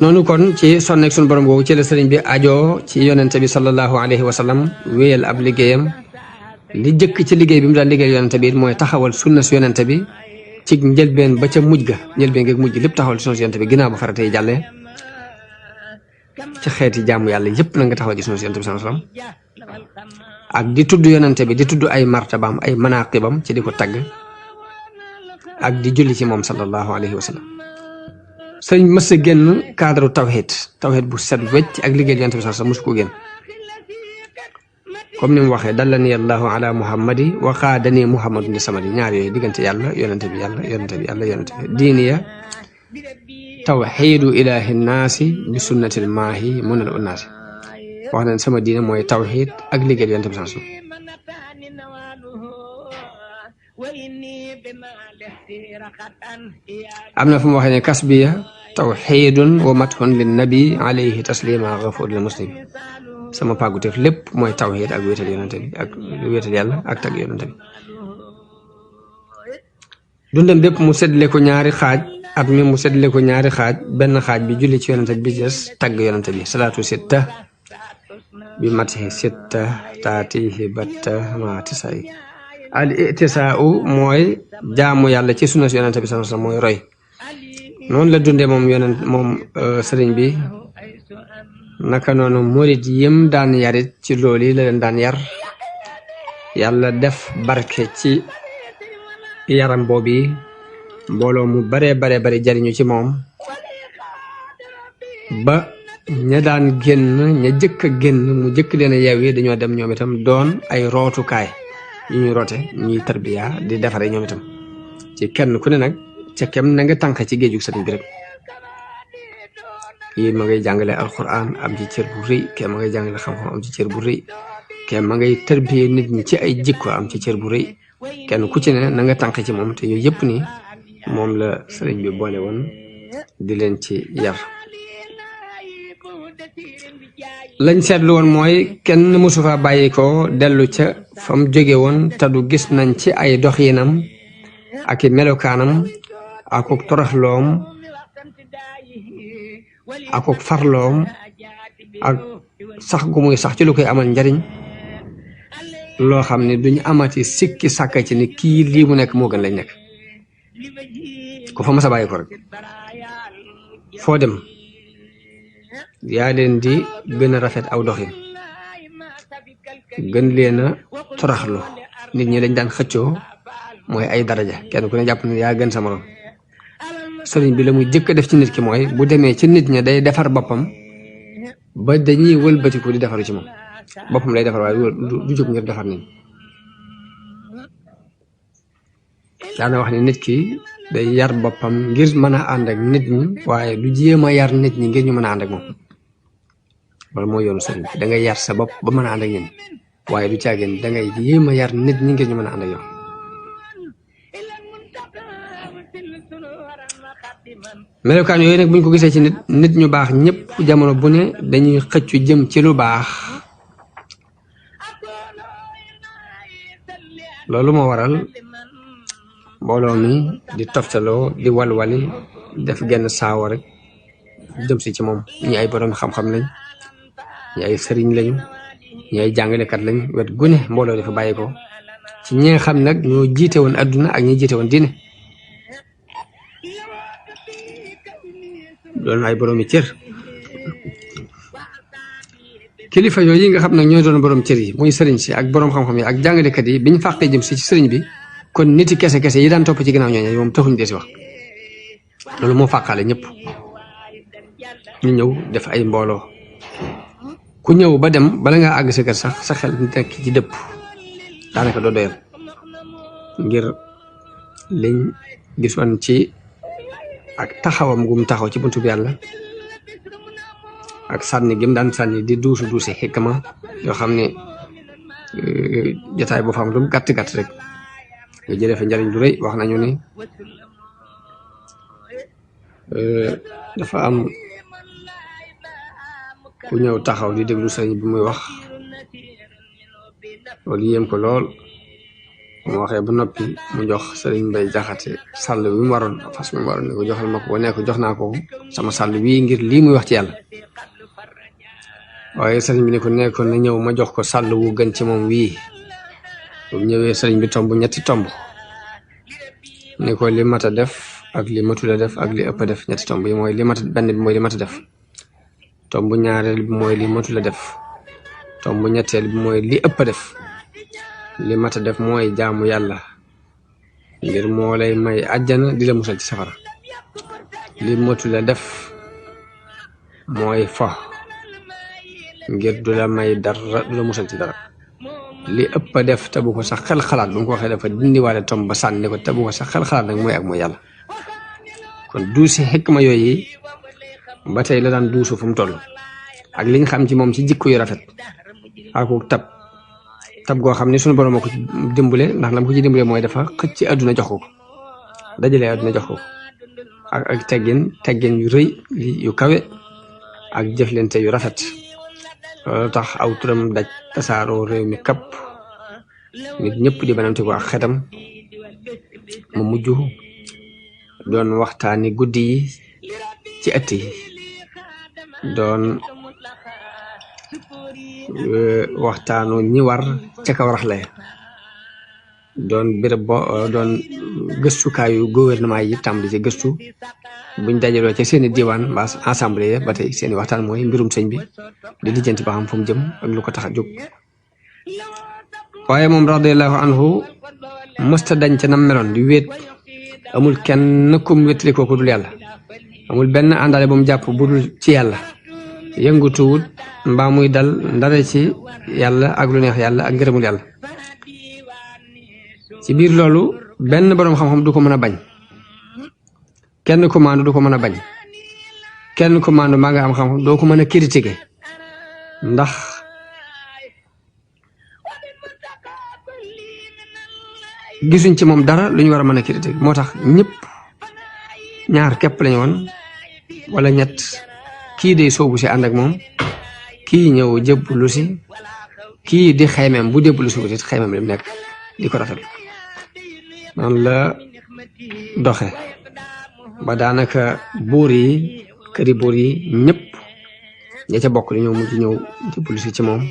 noonu kon ci sonnek suñu borom googu ci la sëriñ bi ajoo ci yonente bi sallallahu alayhi wa sallam wéyal ab liggéeyam li jëkk ci liggéey bi mu daan liggéeyal yonente bi mooy taxawal sunna si yonente bi ci njëlbeen ba ca mujj ga njëlbeen ga mujj lépp taxawal sunna si yonente bi ginnaaw ba faratay jàllee ci xeeti jaamu yàlla yépp na nga taxawal ci sunna si yonente bi sallallahu alayhi wa sallam ak di tudd yonente bi di tudd ay martabaam ay manaqibam ci di ko tagg ak di julli ci moom sallallahu alayhi wa sallam sëriñ mës a génn cadre tawhid bu set wecc ak liggéey yonent bi sallallahu alayhi wasallam musu ko génn comme ni mu waxee dallani allahu ala muhammadi wa qaadani muhammadu li samadi ñaar yooyu diggante yàlla yonente bi diiniya tawxidu ilahi nnaasi bi sunnatil maahi munal unnaasi wax nañ sama diine mooy tawhid ak liggéey yonent bi sallallahu alayhi wasallam am na fu mu waxee ne kasbiya tawxidun wa mathun lin nabi alayhi taslima ghafur lil muslim sama pàgguteef lépp mooy tawxid ak wéetal yonente bi ak wéetal yàlla ak tagg yonente bi dundam bépp mu seddle ko ñaari xaaj at mi mu seddle ko ñaari xaaj benn xaaj bi julli ci yonente bi des tagg yonente bi salaatu sitta bi matihi sitta taatihi batta ma tisay al itisaau mooy jaamu yàlla ci sunna si yonente bi sallallahu alayhi wasallam mooy roy noonu la dundee moom sëriñ bi naka noonu murid yim daan yarit ci loolu yi la leen daan yar yàlla def barke ci yaram boobu mbooloo mu bare jariñu ci moom ba ña daan génn ña jëkk a génn mu jëkk leen a yeewi dañoo dem ñoom itam doon ay rootukaay yu ñuy roote ñuy tarbiya di defare ñoom itam ci kenn ku ne nag ca kem na nga tànq ci géejug sëriñ bi rek kii ma ngay jàngale alquran am ci cër bu rëy kee ma ngay jàngale xam-xam am ci cër bu rëy kee ma ngay tarbiya nit ñi ci ay jikko am ci cër bu rëy kenn ku ci ne na nga tànq ci moom te yooyu yëpp ni moom la sëriñ bi boole woon di leen ci yar lañ seetlu woon mooy kenn mësu fa bàyyi ko dellu ca fa mu jóge woon te du gis nañ ci ay doxinam ak i melokaanam akuk toroxloom akuk farloom ak sax gu muy sax ci lu koy amal njariñ loo xam ne duñ amati sikki sàkka ci ni kii lii mu nekk moo gën lañ nekk ku fa mas a bàyyi ko rek foo dem yaa leen di gën a rafet aw doxin gën leen a toraxlu nit ñi lañ daan xëccoo mooy ay daraja kenn ku ne jàpp ne yaa gën sa morom sëriñ bi la muy jëkk a def ci nit ki mooy bu demee ci nit ña day defar boppam ba dañuy wëlbatiku di defaru ci moom boppam lay defar waaye du jóg ngir defar nit daana wax ne nit ki day yar boppam ngir mën a ànd ak nit ñi waaye du jéem a yar nit ñi ngir ñu mën a ànd ak moom wala mooy yoonu sëriñ bi da ngay yar sa bopp ba mën a ànd ak ñun waaye du caagin da ngay jéem a yar nit ñi ngir ñu mën a ànd ak yow melokaan yooyu nag buñ ko gisee ci nit ñu baax ñëpp jamono bu ne dañuy xëccu jëm ci lu baax loolu moo waral mbooloo mi di toftaloo di walwali def genn saawo rek jëm si ci moom ñi ay borom xam-xam lañ ñi ay sëriñ lañu ñi ay jàngalekat lañ wet gune mbooloo dafa bàyyi ko ci ñi nga xam nag ñoo jiite woon adduna ak ñi jiite woon diine doon ay boroomi cër kilifa yooyu nga xam nag ñoo doon borom cër yi muy sëriñ si ak borom xam-xam yi ak jàngalekat yi biñ fàqee jëm si ci sëriñ bi kon niti kese yi daan topp ci ginnaaw ñooñu moom taxuñ dee si wax loolu moo fàqaale ñëpp ñu ñëw def ay mbooloo ku ñëw ba dem bala ngaa àgg sa kër sax sa xel nekk ci dëpp daanaka doo doyal ngir liñ gisoon ci ak taxawam gum taxaw ci buntu bi yàlla ak sànni gim daan sànni di duusi xikma yoo xam ne jotaay boo xam lu mu gàtt rek nga jëlee fa njariñ lu rëy wax nañu ni dafa am ku ñëw taxaw di déglu sëriñ bi muy wax loolu yéem ko lool mu waxee ba noppi mu jox sëriñ Mbay Jaxate sàll bi mu waroon fas mi mu waroon ne ko joxal ma ko ne ko jox naa ko sama sàll bii ngir lii muy wax ci yàlla waaye sëriñ bi ne ko na ñëw ma jox ko sàll wu gën ci moom wii bu ñëwee sëriñ bi tomb ñetti tomb ne ko li mat a def ak li matul a def ak li ëpp a def ñetti tomb yi mooy li mat benn bi mooy li mat a def tomb ñaareel bi mooy li matul a def tomb ñetteel bi mooy li ëpp a def li mat a def mooy jaamu yàlla ngir moo lay may àjjana di la musal ci safara li matul a def mooy fo ngir du la may dara du la musal ci dara li ëpp a def te bu ko sax xel xalaat bu mu ko waxee dafa dindiwaale tomb ba sànni ko te bu ko sax xel xalaat nag mooy ak mooy yàlla kon duusi xikma yooyu ba tey la daan duusu fu mu toll ak liñ xam ci moom ci jikko yu rafet aku tab goo xam ne suñu borom a ko ci dimbale ndax lam ko ci dimbale mooy dafa xëcc ci àdduna jox ko dajalee àdduna jox ko ak teggin yu rëy yu kawe ak jëflante yu rafet loolu tax aw turam daj tasaaroo réew mi kapp nit ñëpp di banamte ko ak xetam mu mujj doon waxtaani guddi yi ci ëtt yi doon waxtaanu ñi war ca kaw raxle doon béréb doon gëstukaayu gouvernement yi tàmbali ci gëstu buñ dajaloo ca seeni diwaan mbaa assemblée ba tey seeni waxtaan mooy mbirum sëñ bi di lijjanti ba xam fu mu jëm ak lu ko tax a jóg waaye moom radiyallahu anhu mësta dañ ca nam meloon di wéet amul kenn kum wétali ko ku dul yàlla amul benn àndaale bu mu jàpp bu dul ci yàlla yëngutuwut mbaa muy dal ndare ci yàlla ak lu neex yàlla ak ngërëmul yàlla ci biir loolu benn boroom xam-xam du ko mën a bañ kenn ku maandu du ko mën a bañ kenn ku maandu maa nga am xam-xam doo ko mën a critiquer ndax gisuñ ci moom dara lu ñu war a mën a critiquer moo tax ñëpp ñaar képp lañu woon wala ñett kii day soobu si ànd ak moom kii ñëw jébbalu si kii di xaymeem bu jébbalu si wutit xaymeem li mu nekk di ko rafetlu noonu la doxe ba daanaka buur yi këri buur yi ñëpp ña ca bokk dañoo mujj ñëw jébbalu si ci moom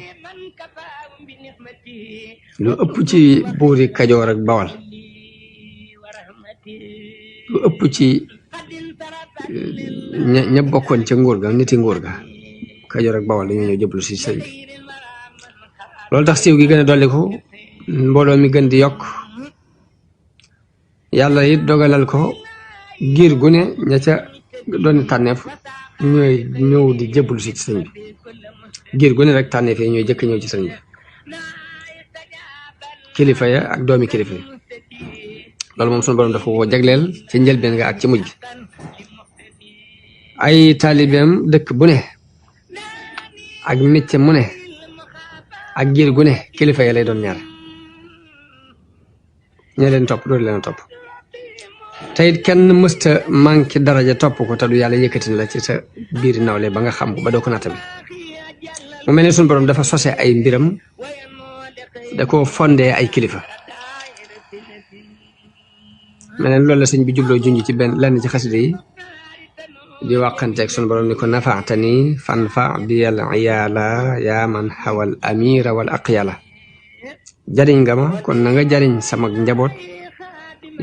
lu ëpp ci buur yi Kajoor ak Bawal lu ëpp ci ña bokkoon ca nguur ga niti nguur ga Kajoor ak Bawal dañoo ñëw jébbalu si sëñ bi loolu tax siiw gi gën a dolli ko mbooloo mi gën di yokk yàlla it dogalal ko giir gu ne ña ca doon tànneef ñooy ñëw di jébbalu si ci sëñ bi giir gu ne rek tànneef yi ñooy jëkk ñëw ci sëñ bi kilifa ya ak doomi kilifa yi loolu moom sunu borom dafa ko jagleel ci njëlbeen nga ak ci mujj ay taalibeem dëkk bu ne ak métier mu ne ak giir gu ne kilifa ya lay doon ñaar ña leen topp dootu leen topp te it kenn mësta manqué daraja topp ko te du yàlla yëkkati na la ci sa biir nawle ba nga xam ko ba doo ko natta bi mu mel ne sunu borom dafa sose ay mbiram da ko fondee ay kilifa mel ne loolu la sëñ bi jubloo junj ci benn lenn ci xasida yi di wàqanteeg sunu borom ni ko nafaatani fanfa biyal iyaala yaa man xawal amira wal aqyala jariñ nga ma kon na nga jariñ sama njaboot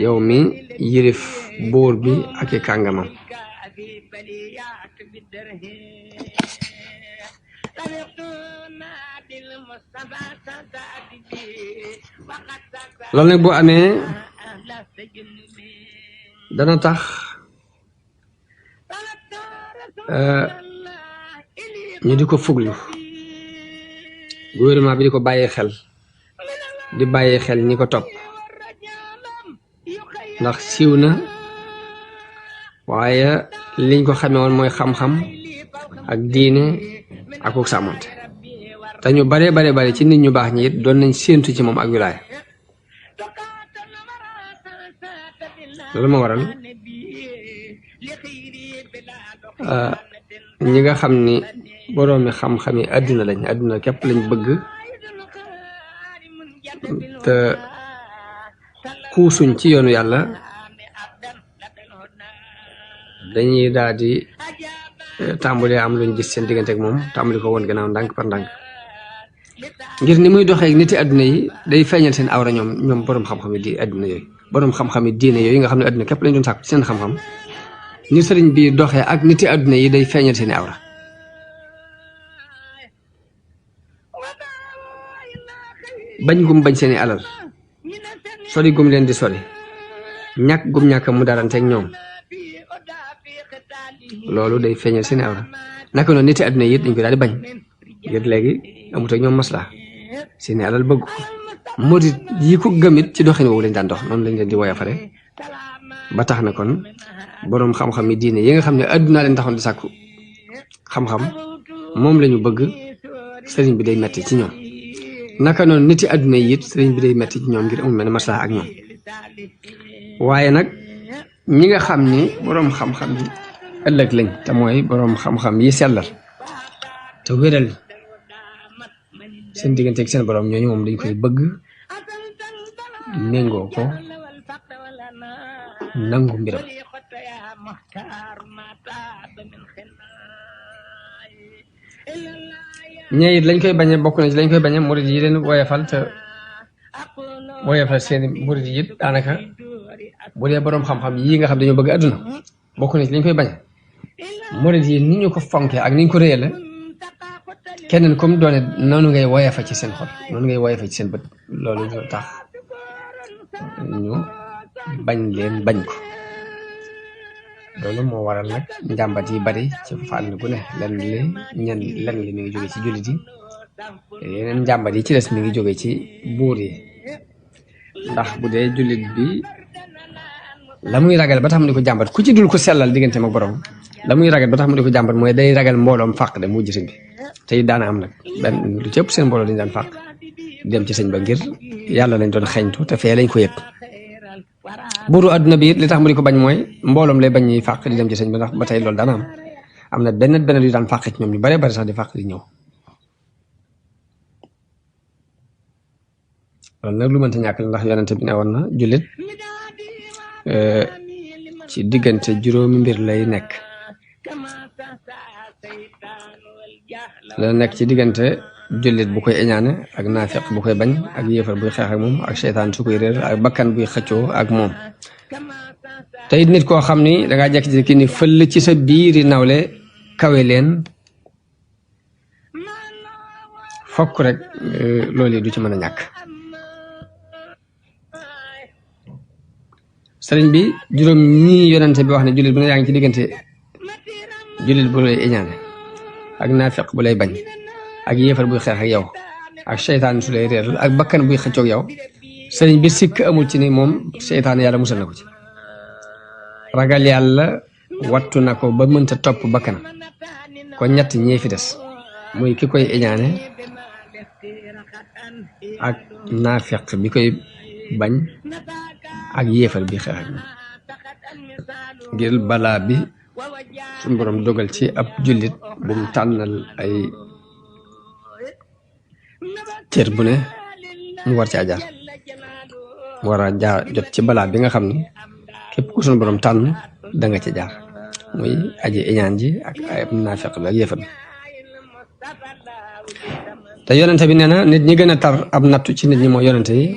yow mi yilif buur bi ak i kàngamam loolu nag boo amee dana tax ñu di ko fuglu gouvernement bi di ko bàyyi xel di bàyyi xel ñi ko topp ndax siiw na waaye liñ ko xamee woon mooy xam-xam ak diine ak ko sàmmonte te ñu bare ci nit ñu baax ñi it doon nañ séentu ci moom ak wilaaya loolu moo waral ñi nga xam ni boroomi xam-xami àdduna lañ àdduna képp lañ bëgg te xuusuñ ci yoonu yàlla dañuy daal di tàmbalee am luñ gis seen diggante ak moom tàmbali ko woon gannaaw ndànk par ndànk ngir ni muy doxee niti àdduna yi day feeñal seen awra ñoom borom xam-xam yi di àdduna yooyu borom xam-xam yi diine yooyu nga xam ne àdduna képp lañ doon sàkku ci seen xam-xam ni sëriñ bi doxee ak niti àdduna yi day feeñal seen awra bañ gum bañ seeni alal sori gum leen di sori ñàkk gum ñàkk mu daranteeg ñoom loolu day feeñal seeni awra naka noonu niti àdduna yi it dañ ko daal di bañ ngir léegi amut ak ñoom maslaa seeni alal bëgg ko murit yi ko gëmit ci doxin woowu lañ daan dox noonu lañ leen di woyofale ba tax na kon boroom xam-xam yi diine yi nga xam ne àdduna leen taxoon di sàkku xam-xam moom lañu bëgg sëriñ bi day metti ci ñoom naka noonu niti àdduna yi it sëriñ bi day metti ci ñoom ngir amul mel ne maslaa ak ñoom waaye nag ñi nga xam ni boroom xam-xam yi ëllëg lañ te mooy boroom xam-xam yi sellal te wéral seen diggante ak seen boroom ñooñu moom dañ koy bëgg méngoo ko nangu mbiram ñee it lañ koy bañe bokk na ci lañ koy bañe murid yi leen woyofal te woyofal seeni murid yi it daanaka bu dee boroom xam-xam yii nga xam dañoo bëgg àdduna bokk na ci lañ koy bañe murid yi ni ñu ko fonkee ak ni ñu ko réyale keneen comme doone noonu ngay woyofa ci seen xol noonu ngay woyofa ci seen bët loolu tax ñu bañ leen bañ ko loolu moo waral nag njàmbat yi bari ci fànn gu ne lenn li mi ngi jóge ci jullit yi yeneen njàmbat yi ci des mi ngi jóge ci buur yi ndax bu dee jullit bi la muy ragal ba tax mu di ko jàmbat ku ci dul ko sellal diggante ma borom la muy ragal ba tax mu di ko jàmbat mooy day ragal mbooloom fàq dem mujj sëñ bi te it daana am nag benn lu ci ëpp seen mbooloo dañu daan fàq dem ci sëñ ba ngir yàlla lañ doon xeeñtu te fee lañ ko yëg buuru adduna bi it li tax mu di ko bañ mooy mbooloom lay bañ ñuy fàq di dem ci sëñ ba ndax ba tey loolu daana am na benn yu daan fàq ci ñoom ñu bare bari sax di fàq di ñëw loolu nag lu mënta ñàkk la ndax yonente bi ne woon na jullit ci diggante juróomi mbir lay nekk la nekk ci diggante jullit bu koy eñaane ak naafiq bu koy bañ ak yéefar buy xeex ak moom ak seytaan su koy réer ak bakkan buy xëccoo ak moom te it nit koo xam ni dangaa jekki-jekki ni fëll ci sa biiri nawle kawe leen fokk rek loolu yi du ci mën a ñàkk sëriñ bi juróom ñii yonente bi wax ne jullit bu ne yaa ngi ci diggante jullit bu lay eñaane ak naafiq bu lay bañ ak yéefar buy xeex ak yow ak seytaan su lay réeral ak bakkan buy xëccoog yow sëriñ bi sikk amul ci ni moom seytaan yàlla musal na ko ci ragal yàlla wattu na ko ba mënta topp bakkan ko ñett ñee fi des muy ki koy eñaane ak naafiq bi koy bañ ak yéefar bi xeex ak moom ngir balaa bi suñu borom dogal ci ab jullit bu mu tànnal ay cër bu ne mu war ci ajar war a jaar jot ci balaa bi nga xam ni képp ku suñu borom tànn da nga ci jaar muy aji iñaan ji ak ay naafiq bi ak yéefar bi te yonente bi nee na nit ñi gën a tar ab nattu ci nit ñi mooy yonente yi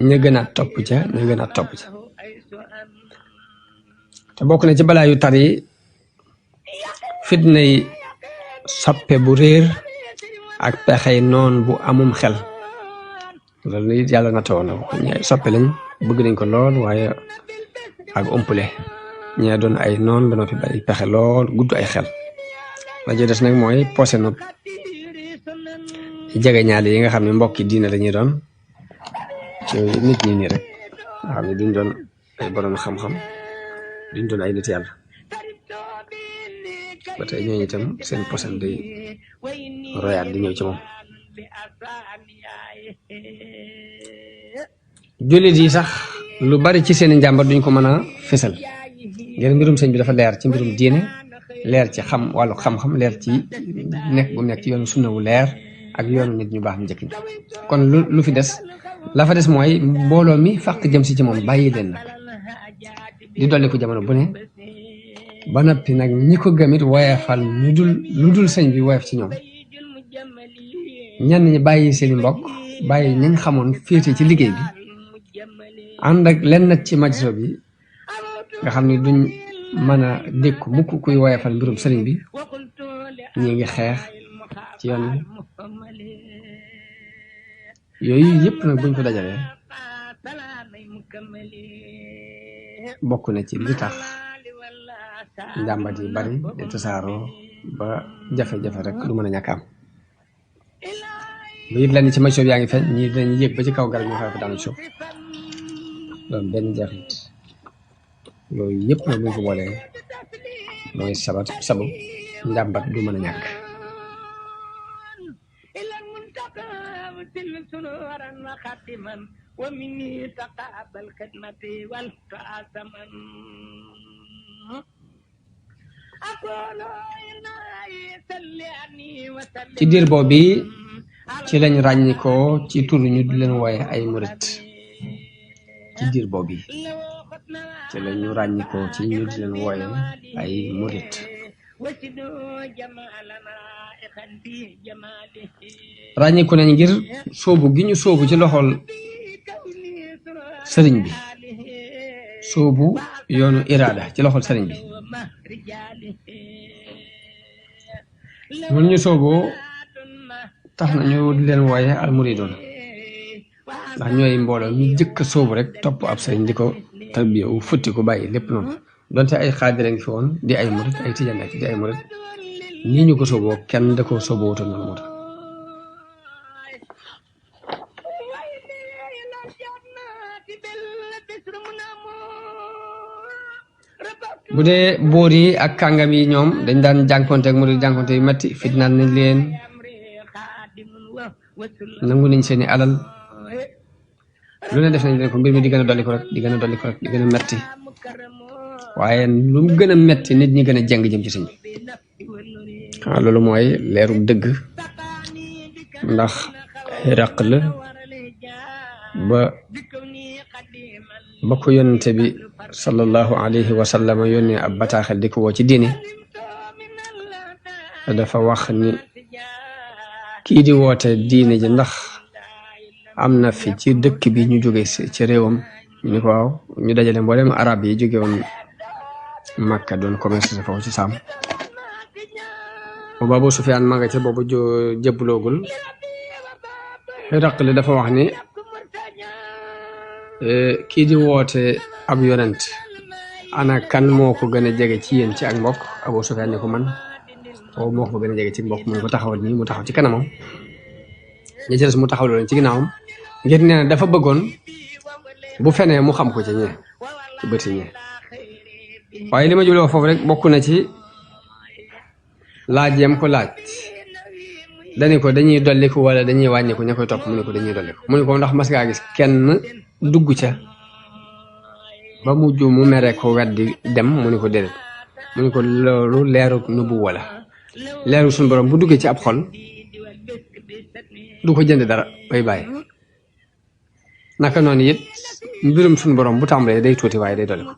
ñu gën a topp ca ñu gën a topp ca te bokk na ci balaa yu tar yi fitna yi soppe bu réer ak pexey noon bu amum xel loolu it yàlla nattoo na ko ñi ay soppe lañ bëgg nañ ko lool waaye ak umpule ñee doon ay noon ba noppi bari pexe lool gudd ay xel la ci des nag mooy posé nopp jege ñaale yi nga xam ne mbokki diine la ñuy doon ci nit ñi nii rek nga xam ne duñ doon ay borom xam-xam duñ doon ay nit yàlla ba tey ñooñu itam seen posen day royaat di ñëw ci moom jullit yi sax lu bari ci seen i njàmbar duñ ko mën a fésal ngir mbirum sëñ bi dafa leer ci mbirum diine leer ci xam wàllu xam-xam leer ci nekk bu nekk ci yoonu sunna wu leer ak yoonu nit ñu baax ñu njëkk ñi kon lu fi des la fa des mooy mbooloo mi fàq jëm si ci moom bàyyi leen nag di dolli ko jamono bu ne ba noppi nag ñi ko gëmit woyefal lu dul sëñ bi woyef ci ñoom ñenn ñi bàyyi seeni mbokk bàyyi ñañ xamoon féete ci liggéey bi ànd ak lenn nag ci majso bi nga xam ne duñ mën a dékku mukk kuy woyefal mbirum sëriñ bi ñi ngi xeex ci yoon wi yooyu yëpp nag buñ ko dajalee bokk na ci li tax njàmbat yi bari di tasaaroo ba jafe-jafe rek du mën a ñàkk am bu it lenn ci majso bi yaa ngi feeñ ñii dañ yéeg ba ci kaw garab ñu xaw fa daanu suuf loolu benn jeexit yooyu yëpp nag buñ ko boolee mooy sabu njàmbat du mën a ñàkk ci diir boobu ci lañ ràññikoo ci tur ñu di leen wooye ay murit ci diir boobu ci lañu ràññikoo ci ñu di leen wooye ay murit ràññiku nañ ngir sóobu gi ñu sóobu ci loxol sëriñ bi sóobu yoonu iraada ci loxol sëriñ bi mun ñu sóoboo tax na ñu di leen wooye al muridoon ndax ñooy mbooloo ñu jëkk sóobu rek topp ab sëriñ di ko tarbiya wu futti ko bàyyi lépp noonu donte ay xaadira ngi fi woon di ay murit ay tijaan nekk di ay murit nii ñu ko sóoboo kenn da ko sóoboo wutoon noonu moo tax bu dee boor yi ak kàngam yi ñoom dañ daan jànkonte ak murit jànkonte yu metti fitnaan nañ leen nangu nañ seeni alal lu ne def nañ leen ko mbir mi di gën a dolli ko rek di gën a dolli ko rek di gën a metti waaye lu mu gën a metti nit ñi gën a jeng jëm ci sëñ bi loolu mooy leeru dëgg ndax xiraq la ba ko yonente bi sallallahu alayhi wa sallam yónnee ab bataaxel di ko woo ci diine dafa wax ni kii di woote diine ji ndax am na fi ci dëkk bi ñu jóge ci réewam ñu ni ko waaw ñu dajale mboolem arab yi jóge woon Makka doon commerce sa foofu ci Saam boobu Abu Sufyaan ma nga ca boobu jëbbuloogul Hiraql dafa wax ni kii di woote ab yonent ana kan moo ko gën a jege ci yéen ci ak mbokk Abu Sufyaan ne ko man boobu moo ko gën a jege ci mbokk mu ne ko taxawal nii mu taxaw ci kanamam ñi ci des mu taxaw loolu ci ginnaawam ngir nee na dafa bëggoon bu fenee mu xam ko ci ñee ci bëti ñee waaye li ma jubloo foofu rek bokk na ci laaj yam ko laaj dani ko dañuy dolliku wala dañuy wàññiku ña koy topp mu ne ko dañuy dolliku mu ne ko ndax mas ngaa gis kenn dugg ca ba mujj mu mere ko weddi dem mu ne ko déedéet mu ne ko loolu leeru nubu wala leeru suñu borom bu duggee ci ab xol du ko jënd dara bay bàyyi naka noonu it mbirum suñu borom bu tàmbalee day tuuti waaye day dolli ko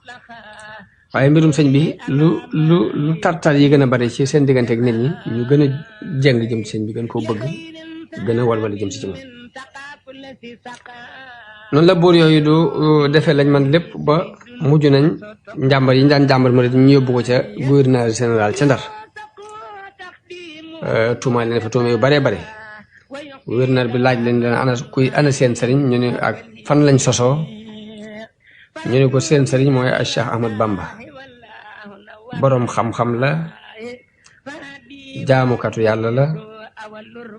waaye mbirum sëñ bi lu tartar yi gën a bari ci seen diggante ak nit ñi ñu gën a jeng jëm ci sëñ bi gën koo bëgg gën a walwali jëm si ci moom noonu la buur yooyu du defee lañ man lépp ba mujj nañ njàmbar yi ñu daan njàmbar ma ñu yóbbu ko ca gouverneur général ca Ndar tuumaal leen fa tuuma yu baree bare gouverneur bi laaj leen ana seen sëriñ ñu ne ak fan lañ sosoo ñu ne ko seen sëriñ mooy Cheikh Ahmad Bamba boroom xam-xam la jaamukatu yàlla la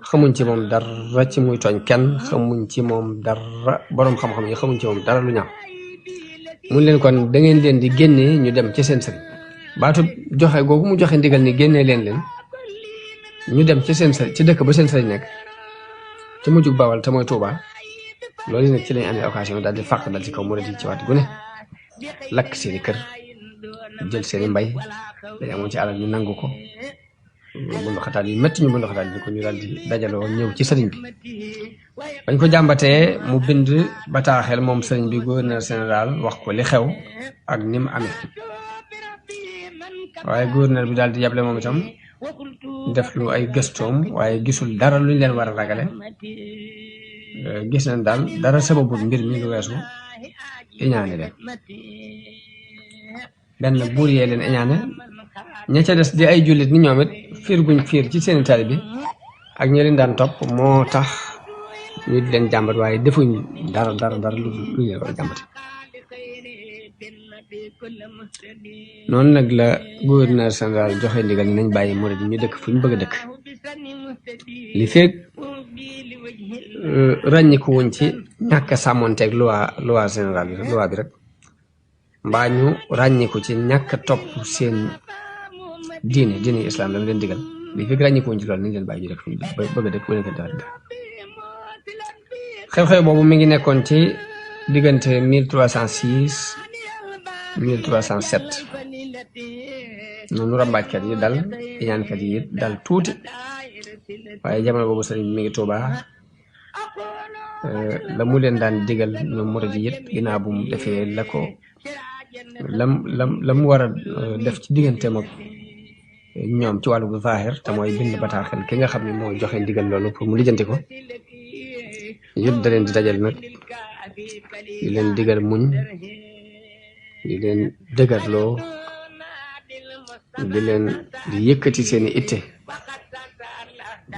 xamuñ ci moom dara ci muy tooñ kenn xamuñ ci moom dara boroom xam-xam yi xamuñ ci moom dara lu ñaaw mun leen kon da ngeen leen di génnee ñu dem ci seen sëriñ baatu joxe googu mu joxe ndigal ni génnee leen ñu dem ci seen sëriñ ci dëkk ba seen sëriñ nekk ci mujjug Bawal te mooy Touba loolu nag ci lañ amee occasion daal di fàq dal ci kaw murid yi ci waat gu ne lakk seeni kër jël seeni mbay dañ amoon ci alal ñu nangu ko bundu xataal yi métti ñu bundu xataal yi ko ñu daal di dajaloo ñëw ci sëriñ bi bañ ko jàmbatee mu bind bataaxel moom sëriñ bi gouverneur général wax ko li xew ak ni mu amee waaye gouverneur bi daal di yable moom itam def lu ay gëstoom waaye gisul dara luñ leen war a ragale gis nañ daal dara sababul mbir mi lu weesu iñaane leen benn buur yee leen iñaane ña ca des di ay jullit ni ñoom it fiir guñ fiir ci seeni taali bi ak ñi leen daan topp moo tax ñu di leen jàmbat waaye defuñ dara lu leen war a jàmbate noonu nag la gouverneur général joxe ndigal ni nañ bàyyi murid ñu dëkk fu ñu bëgg a dëkk li fekk ràññiku wuñ ci ñàkk a sàmmonteeg loi général bi loi bi rek mbaa ñu ràññiku ci ñàkk a topp seen diine islam dama leen digal li fekk ràññiku wuñ ci loolu nañ leen bàyyi ñu dëkk fu ñu bëgg a dëkk bu leen ko dara xew-xew boobu mi ngi nekkoon ci diggante 1306 1307 noonu rambaajkat yi dal iñaankat yi dal tuuti waaye jamono boobu sëriñ bi mi ngi Tuubaa la mu leen daan digal ñoom murid yi it ginnaaw bu mu defee la ko la mu war a def ci digganteem ak ñoom ci wàllu zaahir te mooy bind bataaxel ki nga xam ne moo joxe ndigal loolu pour mu lijjanti ko yëpp da leen di dajal nag di leen digal muñ di leen dëgërloo di leen di yëkkati seeni itte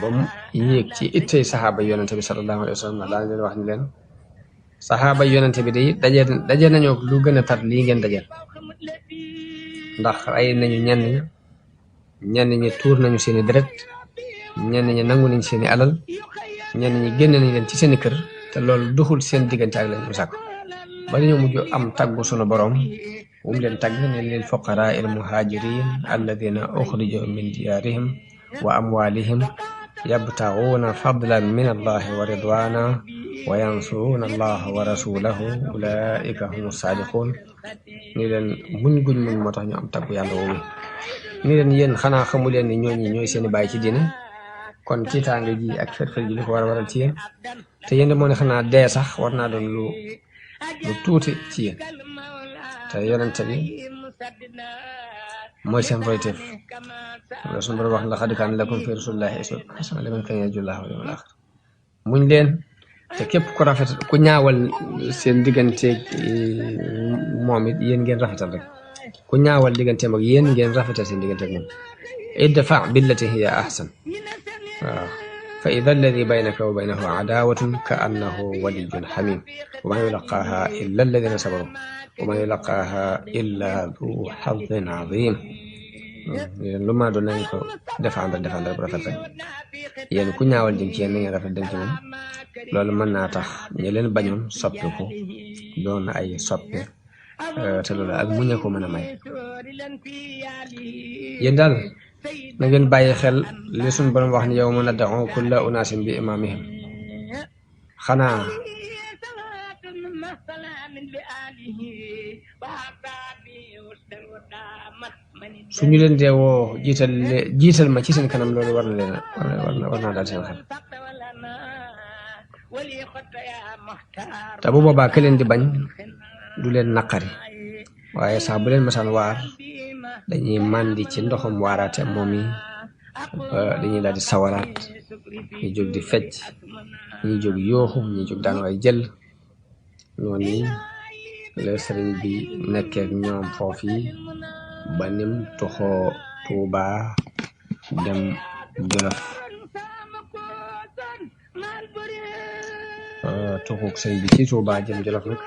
ba mu yéeg ci ittey saxaaba yonente bi sallallahu alayhi wa sallam daan leen wax ni leen saxaaba yonente bi day daje nañoo lu gën a tar lii ngeen dajal ndax rey nañu ñenn ñi tuur nañu seeni deret ñenn ñi nangu nañ seeni alal ñenn ñi génn nañ leen ci seeni kër te loolu duxul seen diggante ak leen mu sàkk ba dañoo mujj am taggu sunu borom mu leen tagg ne lil fuqaraa il muhajirin alladina uxrijo min diyaarihim wa amwalihim yabtaxuuna fadlan min allahi wa ridwana wa yansuruuna allaha wa rasulahu ulaika humu saadiqun ni leen muñ guñ muñ moo tax ñu am taggu yàlla woowu ni leen yéen xanaa xamu leen ni ñooy seeni bàyyi ci diine kon tiitaange ji ak fër-fër ji li ko war a waral ci yéen te yéen de moo ne xanaa dee sax war naa doon lu tuuti ci yéen te yonente bi mooy seen royteef suñu borom wax laqad kaana lakum fi rasulillahi uswatun hasanatun liman kaana yarju llaaha wal yawmal aaxir muñ leen te képp ku rafet ku ñaawal seen digganteeg moom it yéen ngeen rafetal rek ku ñaawal digganteem ak yéen ngeen rafetal seen digganteeg moom idfa billati hiya ahsan waaw fa ida alladi baynaka wa baynahu adaawatun ka annahu waliyyun xamim wa ma yulaqaaha illa alladina sabaru wa ma yulaqaaha illa du xadin azim lu ma doon nañ ko défendre bu rafet rek yéen ku ñaawal jëm ci yéen na ngeen rafet dem ci moom loolu mën naa tax ñi leen bañoon soppi ko doon ay soppe te loolu ak muñ ko mën a may yéen daal na ngeen bàyyi xel li suñ borom wax ni yawma nad'u kulla unaasin bi imaamihim xanaa suñu leen dee woo jiital ma ci seen kanam loolu war naa daal seen xel te bu boobaa ke leen di bañ du leen naqari waaye sax bu leen masaan waar dañuy màndi ci ndoxam waaraate moom yi dañuy daal di sawaraat ñi jóg di fecc ñi jóg yooxu ñi jóg daan way jël noonu la sëriñ bi nekkeek ñoom foofu yi ba nim toxoo Tuuba dem Jolof toxoog sëriñ bi ci Tuuba jëm Jolof nag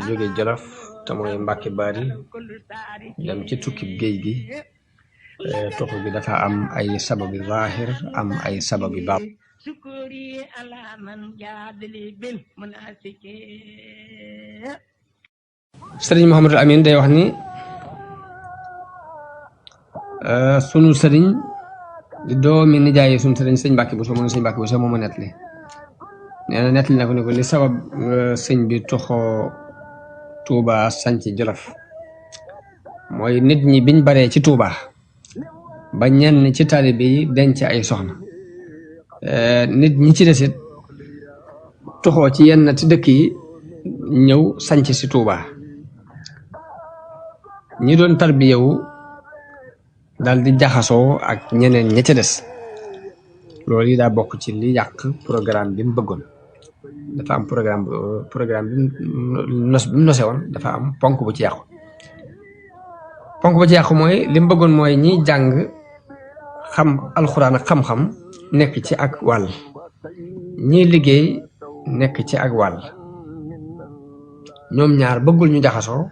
jóge Jolof te mooy Mbàkke Bari dem ci tukkib géej gi toxu bi dafa am ay sababi zaahir am ay sababi baat sëriñ Mouhamadul Amin day wax ni sunu sëriñ di doomi nijaayi sunu sëriñ sëñ Mbàkke Buso moom sëñ Mbàkke Buso moo ma nettali nee na nettali na ko ni ko li sabab sëñ bi toxoo Tuuba sanc Jolof mooy nit ñi biñ baree ci Tuuba ba ñenn ci taalibe yi denc ay soxna nit ñi ci desit toxoo ci yenn ci dëkk yi ñëw sanc si Tuuba ñi doon tarbiyewu dal di jaxasoo ak ñeneen ña ca des loolu yi daa bokk ci li yàq programme bi mu bëggoon dafa am programme bi mu nose woon dafa am ponk bu ci yàqu mooy li mu bëggoon mooy ñiy jàng xam alxuraan ak xam-xam nekk ci ak wàll ñiy liggéey nekk ci ak wàll ñoom ñaar bëggul ñu jaxasoo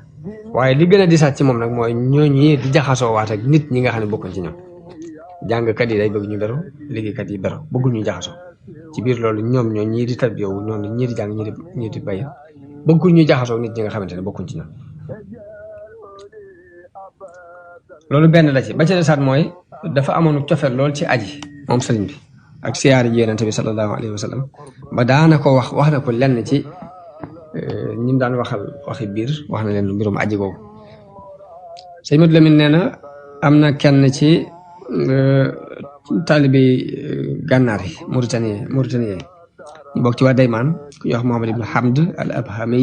waaye li gën a disaat ci moom nag mooy ñooñu di jaxasoo waat ak nit ñi nga xam ne bokkuñ ci ñoom jàngkat yi day bëgg ñu beru liggéeykat yi beru bëggul ñu jaxasoo ci biir loolu ñoom ñoo ñii di tarbiyewu noonu ñii di jàng ñii di bay bëggul ñu jaxasoo nit ñi nga xamante ne bokkuñ ci ñoom loolu benn la ci ba ca desaat mooy dafa amoon cofeel lool ci aji moom sëriñ bi ak siyaare ji yonent bi sallallahu alayhi wa sallam ba daana ko wax na ko lenn ci ñi mu daan waxal waxi biir wax na leen mbirum aji googu sëñ Modou Lamine nee na am na kenn ci taalibi gànnaar yi Mauritanie ñu bokk ci waa Daymaan ku ñuy wax Mohamad ibn Hamd al Abhami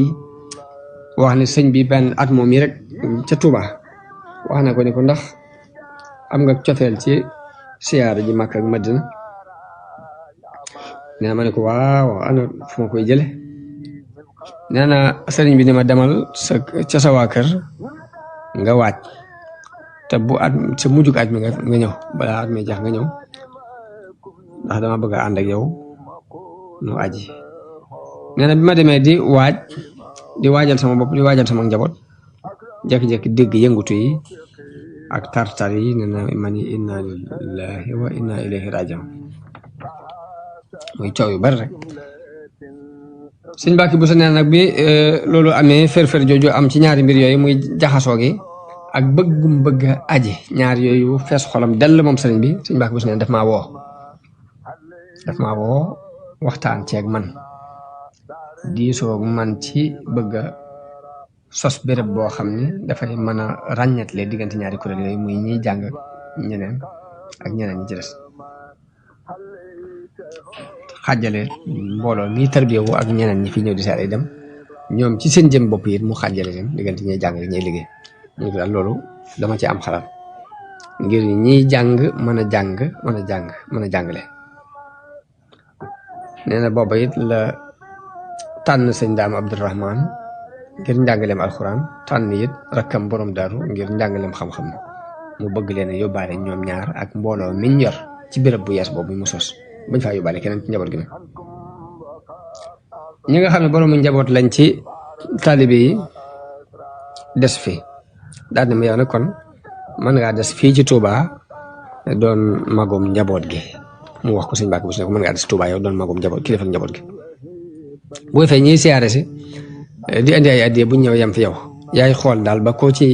wax ne sëñ bi benn at moom yi rek ca Touba wax na ko ni ko ndax am nga cofeel ci siyaara ji Makka ak Madina nee na ma ne ko waaw ana fu ma koy jële nee na sëriñ bi ni ma demal ca sa waa kër nga waaj te bu at sa mujjug at mi nga ñëw balaa at mi jeex nga ñëw ndax dama bëgg a ànd ak yow nu aji nee na bi ma demee di waajal sama bopp di waajal sama njaboot jékki-jékki dégg yëngutu yi ak tartar yi nee na ma ni inna lillahi wa inna ilayhi rajiun muy coow yu bari rek sëñ Mbàkke Buso nee nag bi loolu amee fër-fër jooju am ci ñaari mbir yooyu muy jaxasoo gi ak bëggum bëgg aji ñaar yooyu fees xolam dell moom sëriñ bi sëñ Mbàkke Buso nee daf maa woo waxtaan ceeg man diisoo man ci bëgg a sos béréb boo xam ni dafay mën a ràññatle diggante ñaari kuréel yooyu muy ñiy jàng ñeneen ak ñeneen ñi ci des xàjjale mbooloo mi tarbiyewu ak ñeneen ñi fi ñëw di saare dem ñoom ci seen jëm bopp yi mu xàjjale leen diggante ñuy jàng ñuy liggéey ñu ko daal loolu dama ci am xalaat ngir ñiy jàng mën a jàngale nee na booba it la tànn sëñ Daam Abdourahman ngir njàngaleem alxuraan tànn it rakkam borom daaru ngir njàngaleem xam-xam mu bëgg leen yóbbaale ñoom ñaar ak mbooloo miñ yor ci béréb bu yees boobu mu sos bañ faa yóbbaale keneen ci njaboot gi nag ñi nga xam ne boroomu njaboot lañ ci taalibe yi des fi daal ne ma yow nag kon mën ngaa des fii ci Touba doon magum njaboot gi mu wax ko sëñ Mbàkke Buso ne ko mën ngaa des Touba yow doon magum njaboot kilifa njaboot gi boo fee ñiy siyaare si di indi ay addiya bu ñëw yem fi yow yaay xool daal ba koo ci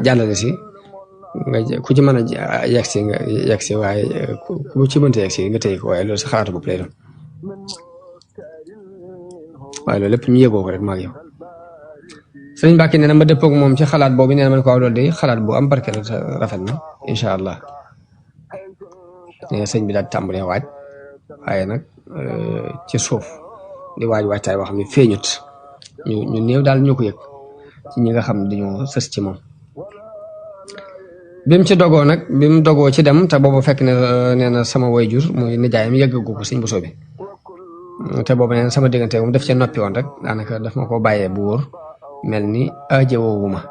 jàllale si nga ku ci mën a yegg si waaye ku ci mënta yegg si nga téye ko waaye loolu sa xalaatu bopp lay doon waaye loolu lépp ñu yëgoo ko rek maag yow sëriñ Mbàkke nee na ma dëppoog moom ci xalaat boobu nee na ma ne ko waaw loolu de xalaat bu am barke la rafet na incha allah nee na sëñ bi daal tàmbalee waaj waaye nag ci suuf di waajtaay boo xam ne feeñut ñu néew daal ñoo ko yëg ci ñi nga xam ne dañoo sës ci moom bi mu ci dogoo nag bi mu dogoo ci dem te boobu fekk ne nee na sama wayjur muy nijaayam yëggagu ko sëñ Buso bi te boobu nee na sama diggante moom daf cee noppi woon rek daanaka daf ma ko bàyyee bu wóor mel ni ajowoowu ma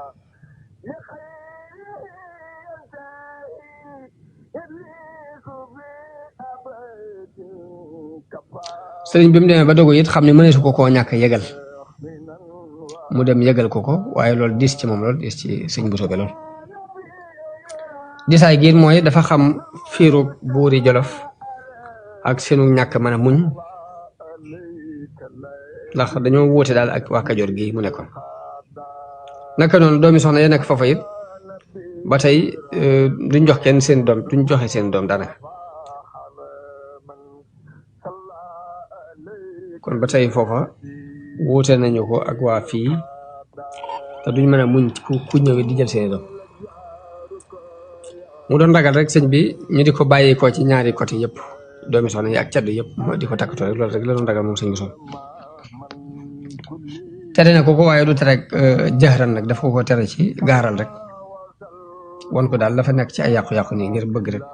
sëriñ bi mu demee ba dogu it xam ne mëneesu ko koo ñàkk yëgal mu dem yëgal ko waaye loolu diis ci moom lool diis ci sëñ Buso bi lool disaay gi mooy dafa xam fiiru buuri Jolof ak seenu ñàkk mën a muñ ndax dañoo wuute daal ak waa Kajoor gi mu nekkoon naka noonu doomi soxna ya nekk foofa it ba tey duñ jox kenn seen doom duñ joxe seen doom daanaka kon ba tey foofa wuute nañu ko ak waa fii te duñ mën a muñ ku ñëw di jël seeni doom mu doon ragal rek sëñ bi ñu di ko bàyyi ko ci ñaari côté yëpp doomi soxna yi ak caddu yëpp di ko takkatoo rek loolu rek la doon ragal moom sëñ bi soon tere na ko waaye du tere rek jëxran nag dafa ko tere ci gaaral rek won ko daal dafa nekk ci ay yàqu-yàqu nii ngir bëgg rek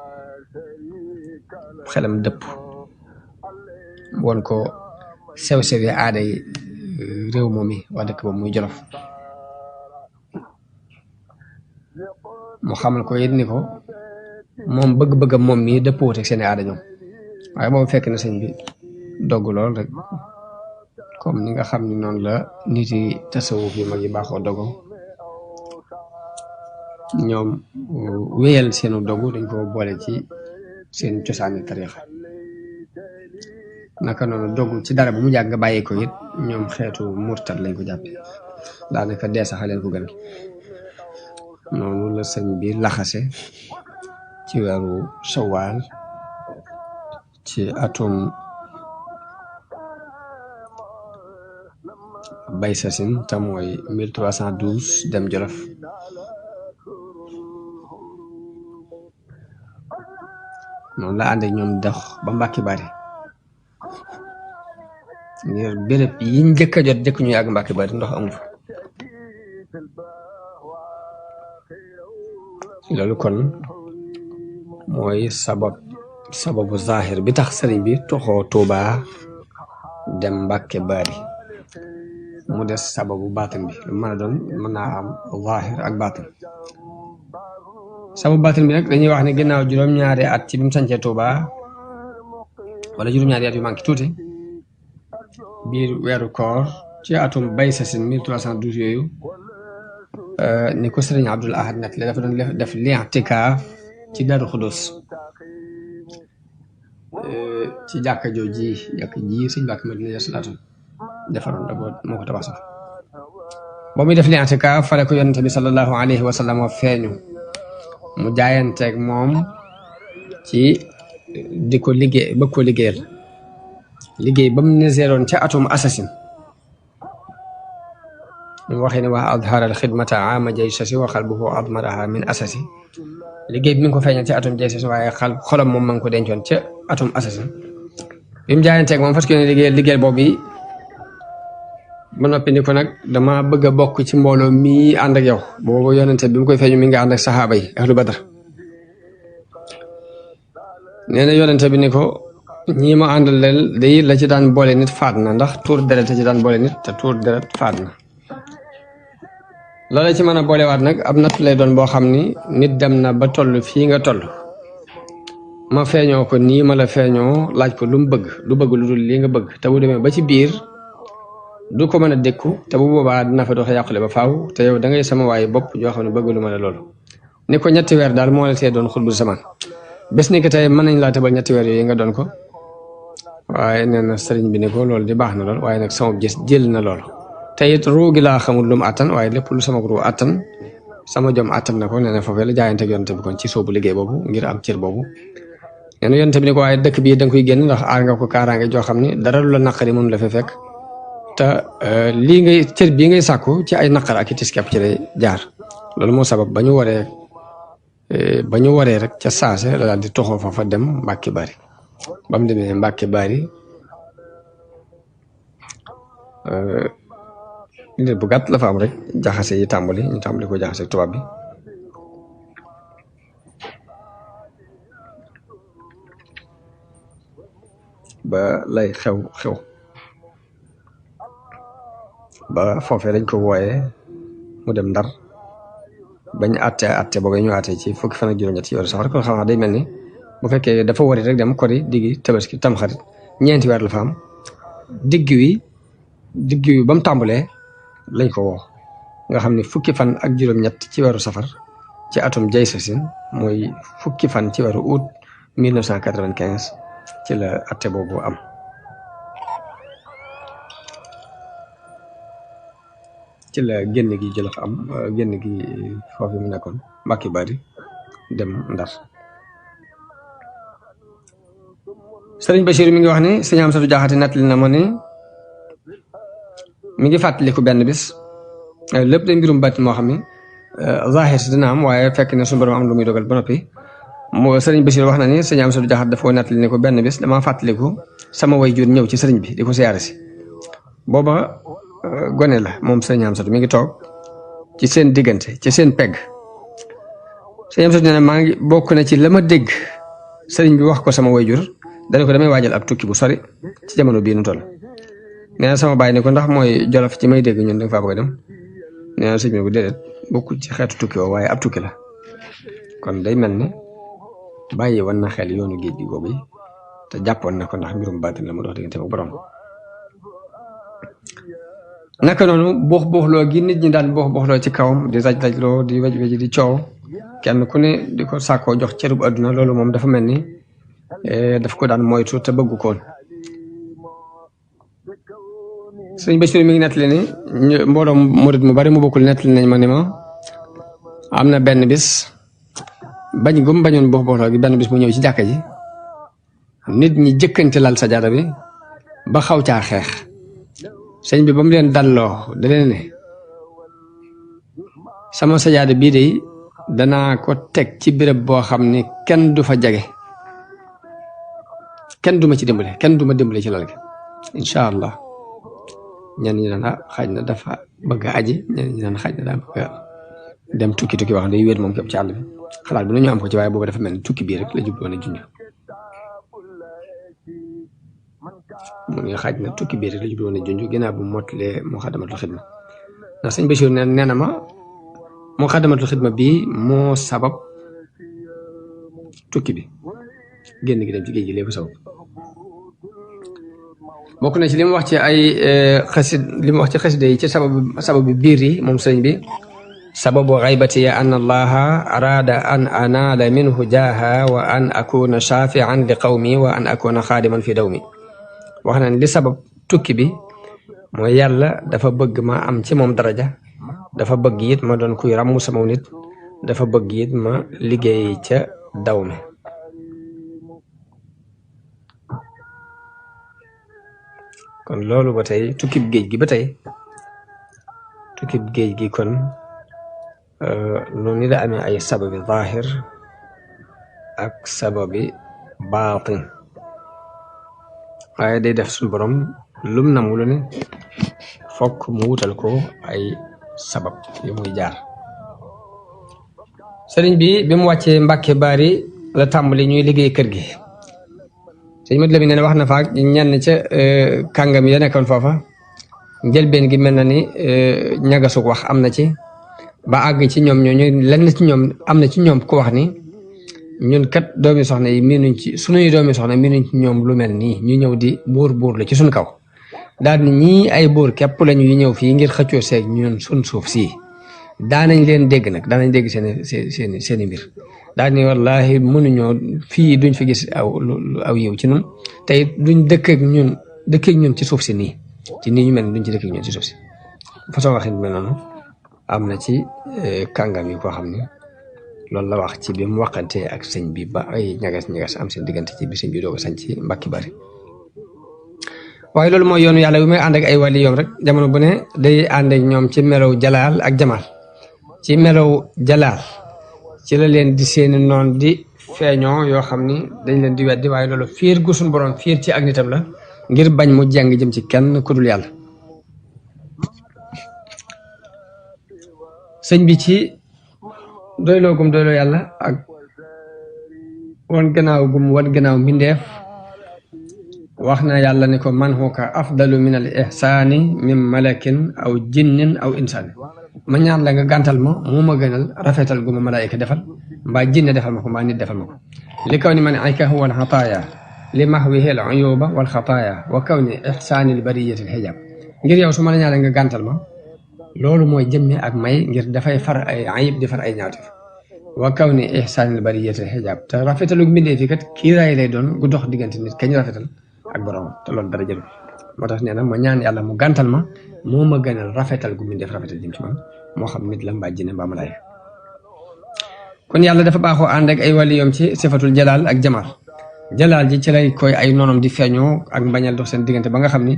xelam dëpp won ko sew-sewi aada yi réew moom yi waa dëkk boobu muy Jolof mu xamal ko it ni ko moom bëgg-bëggam moom mii dëppoo ak seeni aada ñoom waaye boobu fekk na sëñ bi dogg lool rek comme ni nga xam ni noonu la nit yi tasawuf yu mag yi baaxoo dogo ñoom wéyal seenu dogu dañ ko boole ci seen cosaani tariixa naka noonu dogu ci dara bu mu jàgg nga bàyyi ko it ñoom xeetu murtad lañ ko jàppe daanaka dee sax leen ko gën noonu la sëñ bi laxase ci weeru Sawaal ci atum bay sasin te mooy 1312 dem Jolof noonu la ànd ak ñoom dox ba Mbàkke Bari ngir béréb yi njëkk a jot jëkk ñuy àgg Mbàkke Bari ndox amu fa loolu kon mooy sababu zahir bi tax sëriñ bi toxoo Tuuba dem Mbàkke Bari mu des sababu baatin bi lu mën a doon mën naa am zahir ak baatin sababu baatin bi nag dañuy wax ne ginnaaw juróom-ñaari at ci bi mu sancee Tuuba wala juróom-ñaari at yu manqué tuuti biir weeru koor ci atum bay sasin 1312 yooyu ni ko sëriñ Abdul Ahad nag la dafa doon def li'tikaaf ci Daaru Xudus ci jàkka ji sëñ Mbàkke Madina salaatu defaroon da moo ko tabax sax ba muy def li'tikaaf fale ko yonente bi sallallahu alayhi wa sallam feeñu mu jaayanteeg moom ci di ko liggéey bëgg ko liggéeyal liggéey ba mu niseeroon ca atum assasine ñu waxee ne wax adhara al xidmata ama jaysasi wa qalbuhu admaraha min asasi liggéey bi mi ngi ko feeñal ci atum jaysasi waaye xolam moom ma ngi ko dencoon ca atum assasine bi mu jaayanteeg moom fas yéene liggéeyal boobu ba noppi ni ko nag dama bëgg a bokk ci mbooloo mii ànd ak yow boobu yonente bi mu koy feeñu mi ngi ànd ak saxaaba yi ahlu badar nee na yonente bi ni ko ñii ma àndal leen day la ci daan boole nit faat na ndax tuur deret la ci daan boole nit te tuur deret faat na loola ci mën a boolewaat nag ab natt lay doon boo xam ni nit dem na ba toll fii nga toll ma feeñoo ko nii ma la feeñoo laaj ko lu mu bëgg lu bëgg lu dul lii nga bëgg te bu demee ba ci biir du ko mën a dékku te bu boobaa dina fa dox yàqule ba faaw te yow da ngay sama waaye bopp joo xam ne bëgg lu ma la loolu ni ko ñetti weer daal moo la tee doon xutbu zaman bés ni ko tey mën nañ laa tëbal ñetti weer yooyu nga doon ko waaye nee na sëriñ bi ne ko loolu di baax na lool waaye nag sama gis jël na lool te it ruu gi laa xamul lu mu attan waaye lépp lu sama ruu attan sama jom attan na ko nee na foofee la jaayante ak yonte bi kon ci soobu liggéey boobu ngir am cër boobu nee na yonte bi ne ko waaye dëkk bii da nga koy génn ndax aar nga ko kaaraange joo xam ni dara lu la naqari moom la fa fekk te lii ngay cër bii ngay sàkku ci ay naqar ak i tiskep ci lay jaar loolu moo sabab ba ñu waree rek ca saase la daal di toxoo fa fa dem Mbàkke Bari ba mu demee Mbàkke Bari liir bu gàtt la fa am rek jaxase yi ñu tàmbali ko jaxase tubaab bi ba lay xew ba foofee dañ ko wooyee mu dem Ndar bañ atte boobu ñu atte ci fukki fan ak juróom-ñett ci weeru safar kon xam day mel ni bu fekkee dafa wari rek dem kori diggi tabaski tamxarit ñeenti weer la fa am digg wi ba mu tàmbalee lañ ko woo nga xam ne fukki fan ak juróom-ñett ci weeru safar ci atum jay sasin mooy fukki fan ci weeru août 1995 ci la atte boobu am ci la génn gi Jolof am génn gi foofu mu nekkoon Mbàkke Bari dem Ndar sëriñ Bachir mi ngi wax ni sëñ Amsatu Jaxate nettali na ma ni mi ngi fàttaliku benn bis lépp day mbirum bàtt moo xam ni zahir si dina am waaye fekk ne suñu borom am lu muy dogal ba noppi moo sëriñ Bachir wax na ni sëñ Amsatu Jaxate dafa nettali ne ko benn bis damaa fàttaliku sama waajur ñëw ci sëriñ bi di ko siyaare si booba gone la moom sëñ Amsatu mi ngi toog ci seen diggante ci seen pegg sëñ Amsatu nee na maa ngi bokk na ci la ma dégg sëriñ bi wax ko sama waajur dana ko damay waajal ab tukki bu sori ci jamono bii nu toll nee na sama baay ne ko ndax mooy Jolof ci may dégg ñun da nga faa bëgg a dem nee na sëñ bi ne ko déedéet bokkul ci xeetu tukki woo waaye ab tukki la kon day mel ne bàyyi woon na xel yoonu géej gi googu te jàppoon na ko ndax mbirum baatin la mu dox diggante ak borom naka noonu buux buuxloo gi nit ñi daan buux buuxloo ci kawam di raj-rajloo di wej-wej di coow kenn ku ne di ko sàkkoo jox cërub adduna loolu moom dafa mel ni daf ko daan moytu te bëggu koon sëñ Bachir mi ngi nettali ni mbooloo murit mu bari mu bokkul nettali nañ ma ni ma am na benn bis bañ gum bañoon buux buuxloo gi benn bis mu ñëw ci jàkka ji nit ñi jëkkante lal sajaada bi ba xaw caa xeex sëñ bi ba mu leen dalloo da leen ne sama sajaada bii de danaa ko teg ci béréb boo xam ne kenn du fa jage kenn du ma ci dimbale kenn du ma dimbale ci lal gi incha allah ñenn ñi naan xaaj na dafa bëgg a aji ñenn ñi naan xaaj na daa bëgg a dem tukki wax day wéet moom képp ci àll bi xalaat bi nañu am ko ci waaye boobu dafa mel ni tukki bii rek la jubloon a junj mu ngi xaaj na tukki bii rek la jubloon a junj ginnaaw bu mottalee Muxaddamatul Xidma ndax sëñ Bachir nee na ma Muxaddamatul Xidma bii moo sabab tukki bi génn gi dem ci géej gi lépp sabab bokk na ci li mu wax ci ay xasida yi ci sababu biir yi moom sëriñ bi sababu xaybati an allaha arada an anaala minhu jaaha wa an akuna shafian li qawmi wa an akuna xaadiman fi dawmi wax na li sabab tukki bi mooy yàlla dafa bëgg ma am ci moom daraja dafa bëgg it ma doon kuy ràmm sama nit dafa bëgg it ma liggéey ca daw mi kon loolu ba tey tukkib géej gi ba tey tukkib géej gi kon noonu la amee ay sababi zahir ak sababi baatin waaye day def suñu borom lum namu lu ne fokk mu wutal ko ay sabab yu muy jaar sëriñ bi mu wàccee Mbàkke Baari la tàmbali ñuy liggéey kër gi sëñ Mat Lamin ne wax na faak ñenn ca kàngam ya nekkoon foofa njëlbeen gi mel na ni ñagasug wax am na ci ba àgg ci ñoom ñooñu lenn ci ñoom am na ci ñoom ku wax ni ñun kat doomi soxna yi miinuñ ci sunuy doomi soxna miinuñ ci ñoom lu mel nii ñu ñëw di buur la ci suñ kaw daal ni ñii ay buur képp lañu yu ñëw fii ngir xëccoo seeg ñun suñ suuf sii daanañ leen dégg nag daanañ dégg seeni mbir daal ni wallahi mënuñoo fii duñ fi gis aw yiw ci ñun te it duñ dëkk ak ñun ci suuf si nii ci nii ñu mel ni duñ ci dëkk ak ñun ci suuf si façon waxin mel noonu am na ci kàngam yi koo xam ne loolu la wax ci bi mu waxantee ak sëñ bi ba ay ñagas am seen diggante ci bi sëñ bi doog a sañ ci Mbàkke Bari waaye loolu mooy yoonu yàlla bi muy ànd ak ay wàlli yoom rek jamono bu ne day ànd ak ñoom ci melow jalaal ak jamaal ci melow jalaal ci la leen di seeni noon di feeñoo yoo xam ni dañ leen di weddi waaye loolu fiir gu suñu borom fiir ci ak nitam la ngir bañ mu jàng jëm ci kenn ku dul yàlla sëñ bi ci doyloo gum doyloo yàlla ak wan gannaaw mbindeef wax na yàlla ni ko man huka afdalu min al ihsaani min malakin aw jinnin aw insaani ma ñaan la nga gàntal ma moo ma gënal rafetal gu ma malaayika defal mbaa jinne defal ma ko mbaa nit defal ma ko li kaw ni man ayka huwa al xataaya li mahwihi al uyuba wal xataaya wa kaw ni ihsaani al bariyati al xijaab ngir yow su ma la ñaan la nga gàntal ma loolu mooy jëmmi ak may ngir dafay far ay ayib di far ay ñaawteef wa kaw ni ihsaani al bariyati al xijaab te rafetalu mbindee fi kat kiiraay lay doon gu dox diggante nit kañ rafetal ak borom te loolu dara jël moo tax nee na ma ñaan yàlla mu gàntal ma moo ma gënal rafetal gu mu def rafetal jëm ci man moo xam nit la mbaa jinne mbaa malaay kon yàlla dafa baaxoo ànd ak ay wàlli yoom ci sifatul jalaal ak jamaal jalaal ji ci lay koy ay noonam di feeñoo ak mbañal dox seen diggante ba nga xam ni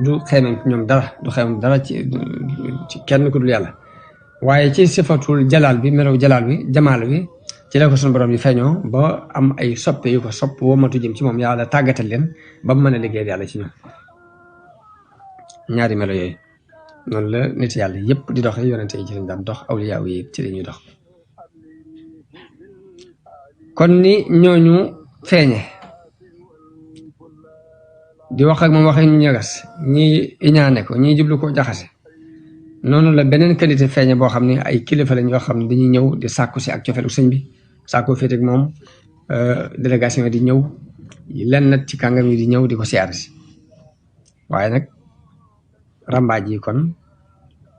du xeemem ci ñoom dara du xeemem dara ci kenn ku dul yàlla waaye ci sifatul jalaal bi melaw jalaal bi jamaal bi ci la ko sunu borom yi feeñoo ba am ay soppe yu ko sopp womatu jëm ci moom yàlla tàggatal leen ba mu mën a liggéeyal yàlla ci ñoom ñaari melo yooyu noonu la nit yàlla yépp di doxe yonente yi ci lañ daan dox awliyaa yi ci la ñuy dox kon ni ñooñu feeñe di wax ak moom waxee ñu ñagas ñi iñaane ko ñi jublu ko jaxase noonu la beneen qualité feeñe boo xam ne ay kilifa lañ yoo xam ne dañuy ñëw di sàkku si ak cofeelu sëñ bi sàkku féete ak moom délégation di ñëw lenn nag ci kàngam yi di ñëw di ko siyaare si waaye nag rambaaj yi kon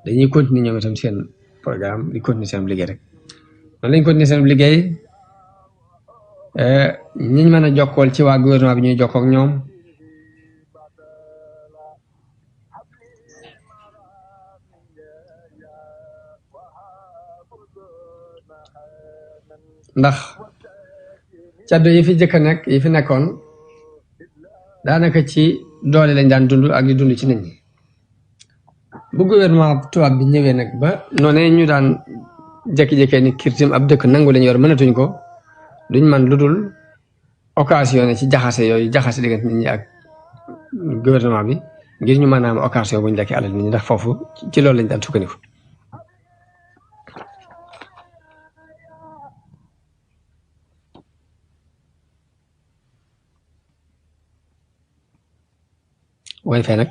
dañuy continuer ñoom itam seen programme di continuer seen liggéey rek noonu lañ continuer seen liggéey ñiñ mën a jokkool ci waa gouvernement bi ñuy jokkoo ak ñoom ndax caddo yi fi jëkk a nekk yi fi nekkoon daanaka ci doole lañ daan dund ak di dund ci nit ñi bu gouvernement tubaab bi ñëwee nag ba noonu ñu daan jékki-jékkee ni kirtim ab dëkk nangu lañ yor mënatuñ ko duñ man lu dul occasion ci jaxase yooyu jaxase diggante nit ñi ak gouvernement bi ngir ñu mën a am occasion bu ñu lekkee alal nit ñi ndax foofu ci loolu lañ daan sukkandiku waaye fee nag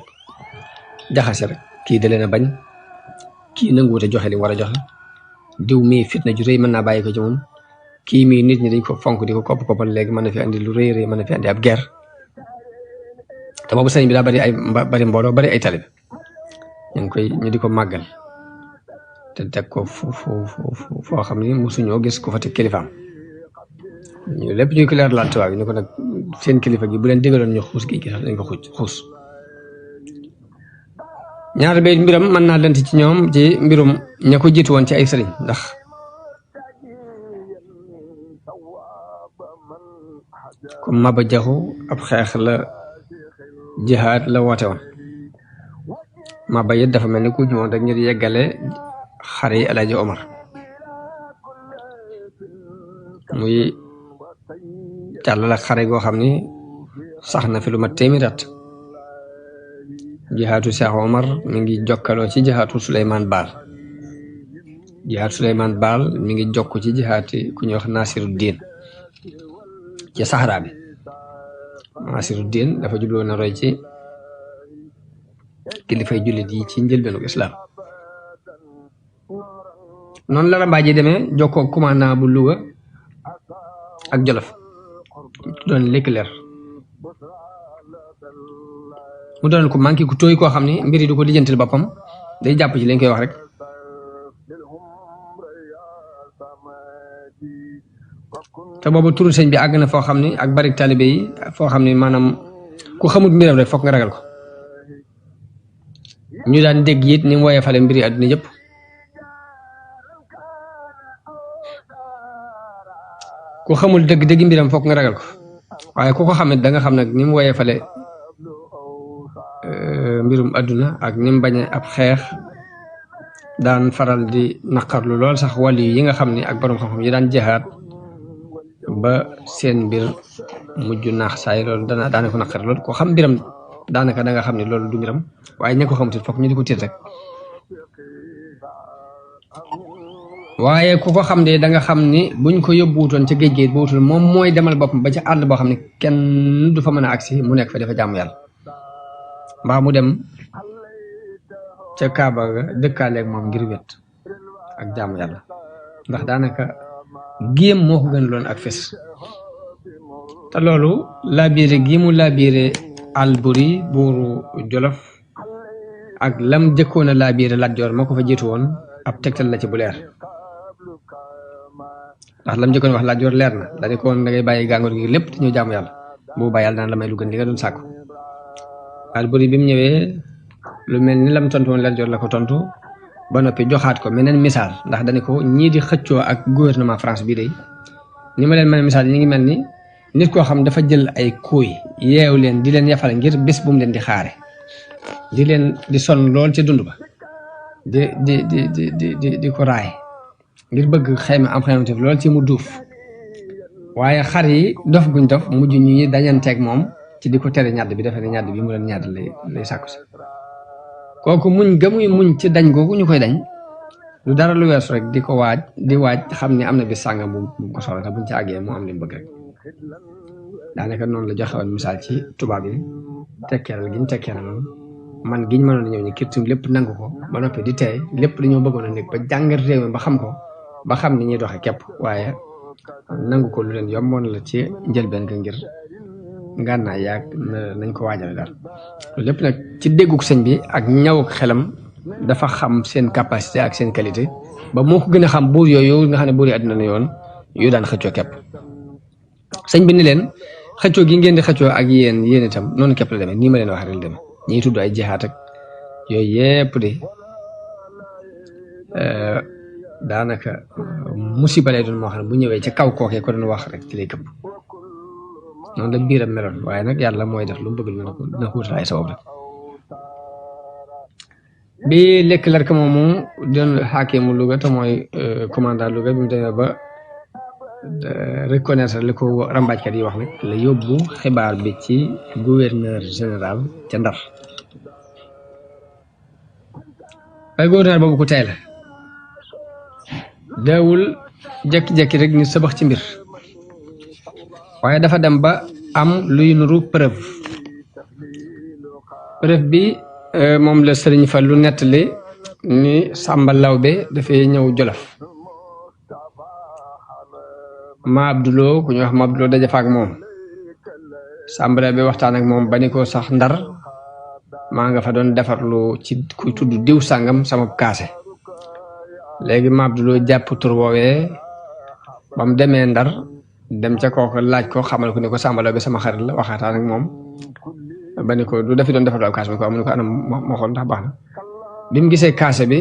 jaxase rek kii da leen a bañ kii nanguwut a joxe li war a joxe diw mii fitna ju rëy mën naa bàyyi ko ci moom kii mii nit ñi dañ ko fonk di ko koppal léegi mën na fi andi lu rëy rëy mën na fi andi ab guerre te boobu sëñ bi daa bari mbooloo bari ay talib ñu di ko màggal te teg ko foo xam ni mosuñoo gis ku fa teg kilifaam ñu lépp ñuy ko leer laal tubaab yi ni ko nag seen kilifa gi bu leen digaloon ñu xuus gi sax dañ ko xuus ñaar bay mbiram mën naa lent ci ñoom ci mbirum ña ko jiitu woon ci ay sëriñ ndax comme Maba Jaxu ab xeex la jihaad la woote woon Maba it dafa mel ni ku ñëwoon rek ngir yeggale xare yi Alaaji Omar muy càllal ak xare goo xam ni sax na fi lu mat téeméeri at jihaatu Cheikh Omar mi ngi jokkaloo ci jihaatu Souleymane Baal jihaatu Souleymane Baal mi ngi jokk ci jihaati ku ñuy wax Nasiruddin ci Sahara bi Nasiruddin dafa jubloo na roy ci kilifay jullit yi ci njëlbeenu islam noonu la rambaaj yi demee jokkoo commandant bu Louga ak Jolof doon lekk leer mu doon ko manqué ku tooy koo xam ne mbir yi du ko lijjantil boppam day jàpp ci lañ koy wax rek te boobu turu sëñ bi àgg na foo xam ne ak bari taalibe yi foo xam ne maanaam ku xamut mbiram rek foog nga ragal ko ñu daan dégg it ni mu woyee fale mbiri àdduna yëpp ku xamul dëgg mbiram foog nga ragal ko waaye ku ko xamit da nga xam nag ni mu woyee fale mbirum àdduna ak ni mu bañe ab xeex daan faral di naqarlu lool sax wàll yi nga xam ne ak borom xam-xam yi daan jihaad ba seen mbir mujj naax saay loolu daana ko naqar lool ko xam mbiram daanaka da nga xam ne loolu du mbiram waaye ña ko xamutit foog ñu di ko tiit rek waaye ku ko xam de da nga xam ni buñ ko yóbbuwutoon ca géej ba wutul moom mooy demal boppam ba ca àll boo xam ne kenn du fa mën a agsi mu nekk fa dafa jaamu yàlla mbaa mu dem ca Kaaba ga dëkkaaleeg moom ngir wet ak jaamu yàlla ndax daanaka géem moo ko gën loon ak fes te loolu laabiire gi mu laabiire Alburi buuru Jolof ak lam jëkkoon a laabiire Lat Joor moo ko fa jiitu woon ab tegtal la ci bu leer ndax lam jëkkoon wax Lat Joor leer na dañu ko woon da ngay bàyyi gàngoor gi lépp te ñëw jaamu yàlla boobu bàyyi yàlla daan la may lu gën li nga doon sàkku Alburi bi mu ñëwee lu mel ni lam tontu woon Lat Joor la ko tontu ba noppi joxaat ko meneen misaal ndax dañu ko ñii di xëccoo ak gouvernement France bii day ni ma leen mën a misaal ñi ngi mel ni nit koo xam dafa jël ay kuuy yeew leen di leen yafal ngir bés bu mu leen di xaare di leen di sonn lool ca dund ba di ko raay ngir bëgg xayma am xayma tef loolu ci mu duuf waaye xar yi dof guñ dof mujj ñi dañanteeg moom ci di ko tere ñàdd bi defe ne ñàdd bi mu leen ñàdd lay sàkku si kooku muñ gamuy muñ ci dañ googu ñu koy dañ lu dara lu weesu rek di ko waaj xam ne am na bis sàngam bu ko soxla te buñ ci àggee mu am li mu bëgg rek daanaka noonu la joxe woon misaal ci tubaab yi tekkeeral gi ñu tekkeeral noonu man giñ mënoon a ñëw ni kirtim lépp nangu ko ba noppi di teey lépp dañoo bëggoon a nekk ba jàngat réew mi ba xam ko ba xam ni ñuy doxe képp waaye nangu ko lu leen yomboon la ci njëlbeen ga ngir ngànnaay yaag nañ ko waajale daal loolu lépp nag ci dégguk sëñ bi ak ñawuk xelam dafa xam seen capacité ak seen qualité ba moo ko gën a xam buur yooyu nga xam ne buur yi àddina na yoon yu daan xëccoo képp sëñ bi ni leen xëccoo gi ngeen di xëccoo ak yéen itam noonu képp la demee nii ma leen wax rek la demee ñiy tudd ay jihaat ak yooyu yépp de daanaka musiba lay doon moo xam ne bu ñëwee ci kaw kookee ko doon wax rek ci lay këpp noonu la biiram meloon waaye nag yàlla mooy def lu mu bëgg na ko wutal ay sabab rek bi lekk larka moomu doon xaakimu Louga te mooy commandant Louga bi mu demee ba reconnaître li ko rambaajkat yi wax nag la yóbbu xibaar bi ci gouverneur général ca Ndar waaye gouverneur boobu ku tey la daawul jekki-jekki rek ñu sabax ci mbir waaye dafa dem ba am luy nuru preuve bi moom la sëriñ fa lu nettali ni Sàmba Lawbe dafay ñëw Jolof ma Abdulo ku ñu wax ma Abdulo daje fa ak moom Sàmba Lawbe waxtaan ak moom ba ni ko sax Ndar maa nga fa doon defarlu ci kuy tudd diw sàngam sama kaase léegi ma Abdulo jàpp tur woowee ba mu demee Ndar dem ca kooku laaj ko xamal ko ni ko Sàmba Lawbe sama xarit la waxaataan ak moom ba ni ko du dafi doon defarlu kaase bi ko amu ni ko anam moo xool ndax baax na bi mu gisee kaase bi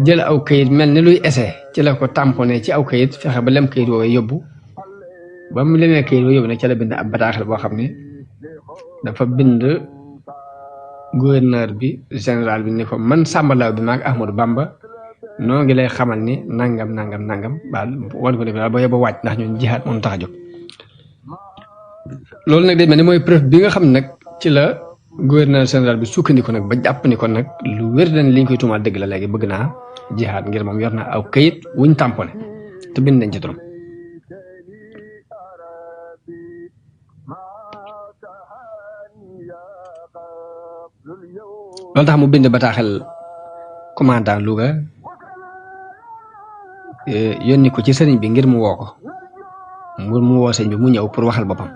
jël aw kayit mel ni luy essai ci la ko tamponné ci aw kayit fexe ba lem kayit woowee yóbbu ba mu lemee kayit woowee yóbbu nag ca la bind ab bataaxel boo xam ne dafa bind gouverneur bi général bi ni ko man Sàmba Lawbe bi maag Ahmadou Bamba noo ngi lay xamal ni nangam baal wan ko ne daal ba yóbbu wàcc ndax ñun jihaat moom tax a jóg loolu nag day mel ni mooy preuve bi nga xam ne nag ci la gouverneur général bi sukkandiku nag ba jàpp ni ko nag lu wér dañ liñ koy tuumaal dëgg la léegi bëgg naa jihaat ngir moom yor na aw kayit wuñ tamponné te bind nañ ci turam loolu tax mu bind bataaxel commandant Louga yónni ko ci sëriñ bi ngir mu woo ko mu woo sëñ bi mu ñëw pour waxal boppam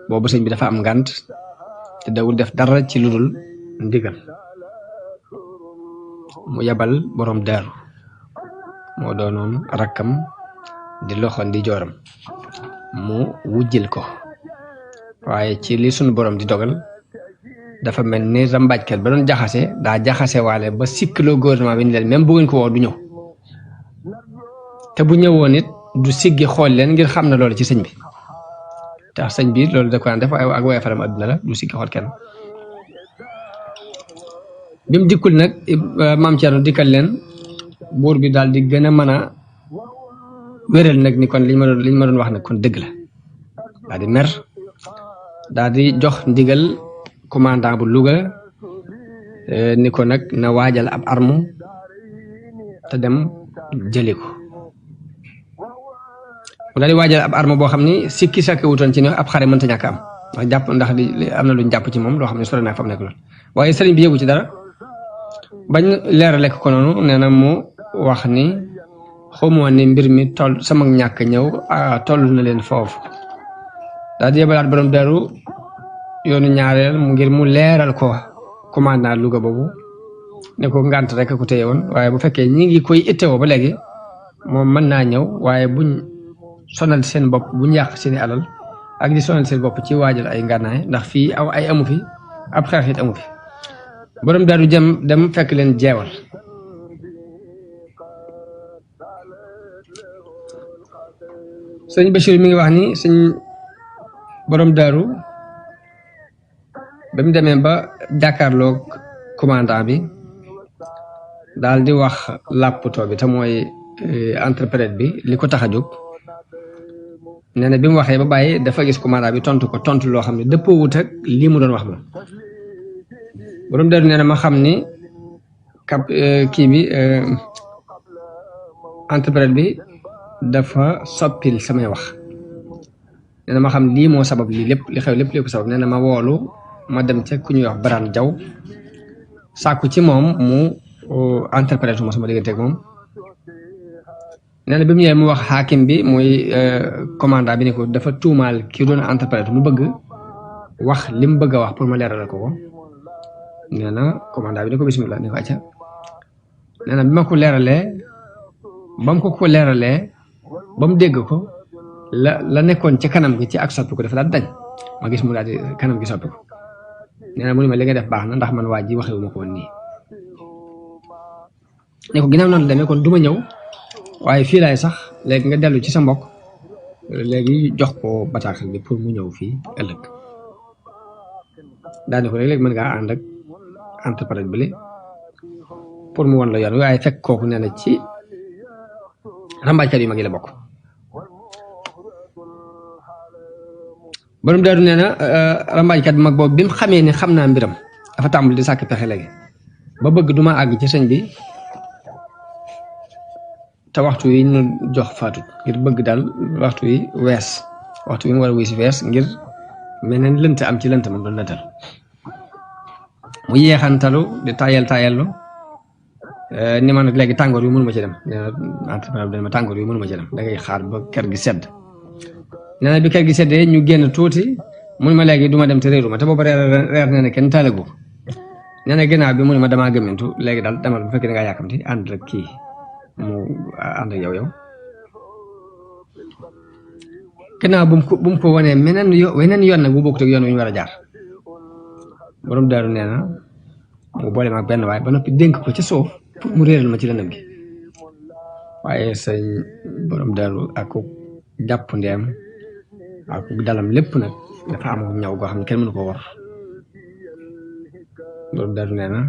boobu sëñ bi dafa am ngànt te dawul def dara ci lu dul ndigal mu yabal borom daaru moo doonoon rakkam di loxo di jooram mu wujjil ko waaye ci li sunu borom di dogal dafa mel ni rambaajkat ba doon jaxase waale ba sikkloo gouvernement bi ni leen même bu ngeen ko woo du ñëw te bu ñëwoon it du siggi xool leen ngir xam na loolu ci sëñ bi tax sëñ bi loolu da ko daan def waaye ak waaye faram adduna la du siggi xool kenn bi mu dikkul nag maam Thierno dikkal leen buur bi daal di gën a mën a wéral nag ni kon liñ ma doon wax nag kon dëgg la daal di mer daal di jox ndigal commandant bu Louga ni ko nag na waajal ab arme te dem jëli ko mu daal di waajal ab arme boo xam ni sikki sakki wutoon ci ne ab xare mënta ñàkk am ndax am na luñ jàpp ci moom loo xam ne sore naa fa mu nekk lool waaye sëriñ bi yëgu ci dara bañ leerale ko noonu nee na mu wax ni xamoo ni mbir mi toll sama ñàkk ñëw toll na leen foofu daal di yebalaat borom daru yoonu ñaareel mu ngir mu leeral ko commandant Louga boobu ne ko ngànt rek ku téye woon waaye bu fekkee ñi ngi koy ittewoo ba léegi moom mën naa ñëw waaye buñ sonal seen bopp buñ yàq seeni alal ak di sonal seen bopp ci waajal ay ngànnaay ndax fii ay amu fi ab xeex it amu fi borom daru dem fekk leen jeewal sëñ Bachir mi ngi wax ni sëñ borom daru ba mu demee ba jàkkaarloog commandant bi daal di wax làpputoo bi te mooy interprète bi li ko tax a jóg nee na bi mu waxee ba bàyyi dafa gis commandant bi tontu ko tontu loo xam ne dëppoowut ak lii mu doon wax moom borom daru nee na ma xam ni kii bi interprète bi dafa soppil samay wax nee na ma xam lii moo sabab lii lépp li xew lépp lii ko sabab nee na ma woolu ma dem ca ku ñuy wax Baraan Jaw sàkku ci moom mu interprète ma sama diggante ak moom nee na bi mu ñëwee mu wax xaakim bi muy commandant bi ne ko dafa tuumaal ki doon interprète mu bëgg wax li mu bëgg a wax pour ma leeralal ko nee na commandant bi ne ko bismillah ne ko acca nee na bi ma ko leeralee ba mu ko leeralee ba mu dégg ko la nekkoon ci kanam gi ci ak soppi ko dafa daal dañ ma gis mu daal di kanam gi soppi ko nee na mu ne ma li nga def baax na ndax man waa ji waxewu ma ko woon nii ne ko ginnaaw noonu demee kon du ma ñëw waaye fii laay sax léegi nga dellu ci sa mbokk léegi jox ko bataaxal bi pour mu ñëw fii ëllëg daane ko léegi mën ngaa ànd ak interprète bi pour mu won la yoon waaye fekk kooku nee na ci rambaajkat yu mag yi la bokk borom daaru nee na rambaajkat bi mag boobu bi mu xamee ne xam naa mbiram dafa tàmbali di sàkk pexe léegi ba bëgg duma àgg ci sëñ bi te waxtu yi ñu jox faatut ngir bëgg daal waxtu yi wees waxtu yi mu war a wees wees ngir meneen lënt am ci lënt man doon lëntal mu yeexantalu di tayellu ni ma nag léegi tàngoor yu mënu ma ci dem nee na entrepreneur bi ma tàngoor yu mënu ma ci dem da ngay xaar ba kër gi sedd nee na bi kër gi seddee ñu génn tuuti mun ma léegi du ma dem te réeru ma te booba reer nee na kenn taalagu nee na ginnaaw bi mu ne ma damaa gëmmintu léegi daal demal bu fekkee da ngaa yàkkamti ànd rek kii mu ànd ak yow ginnaaw bu mu ko wanee weneen yoon nag bu bokkut ak yoon wi ñu war a jaar borom daaru nee na mu boole ma ak benn waay ba noppi dénk ko ci suuf pour mu réeral ma ci lëndëm gi waaye sëñ borom daaru ak jàpp ndeem ak dalam lépp nag dafa am ñaw goo xam ne kenn mënu ko war borom daaru nee na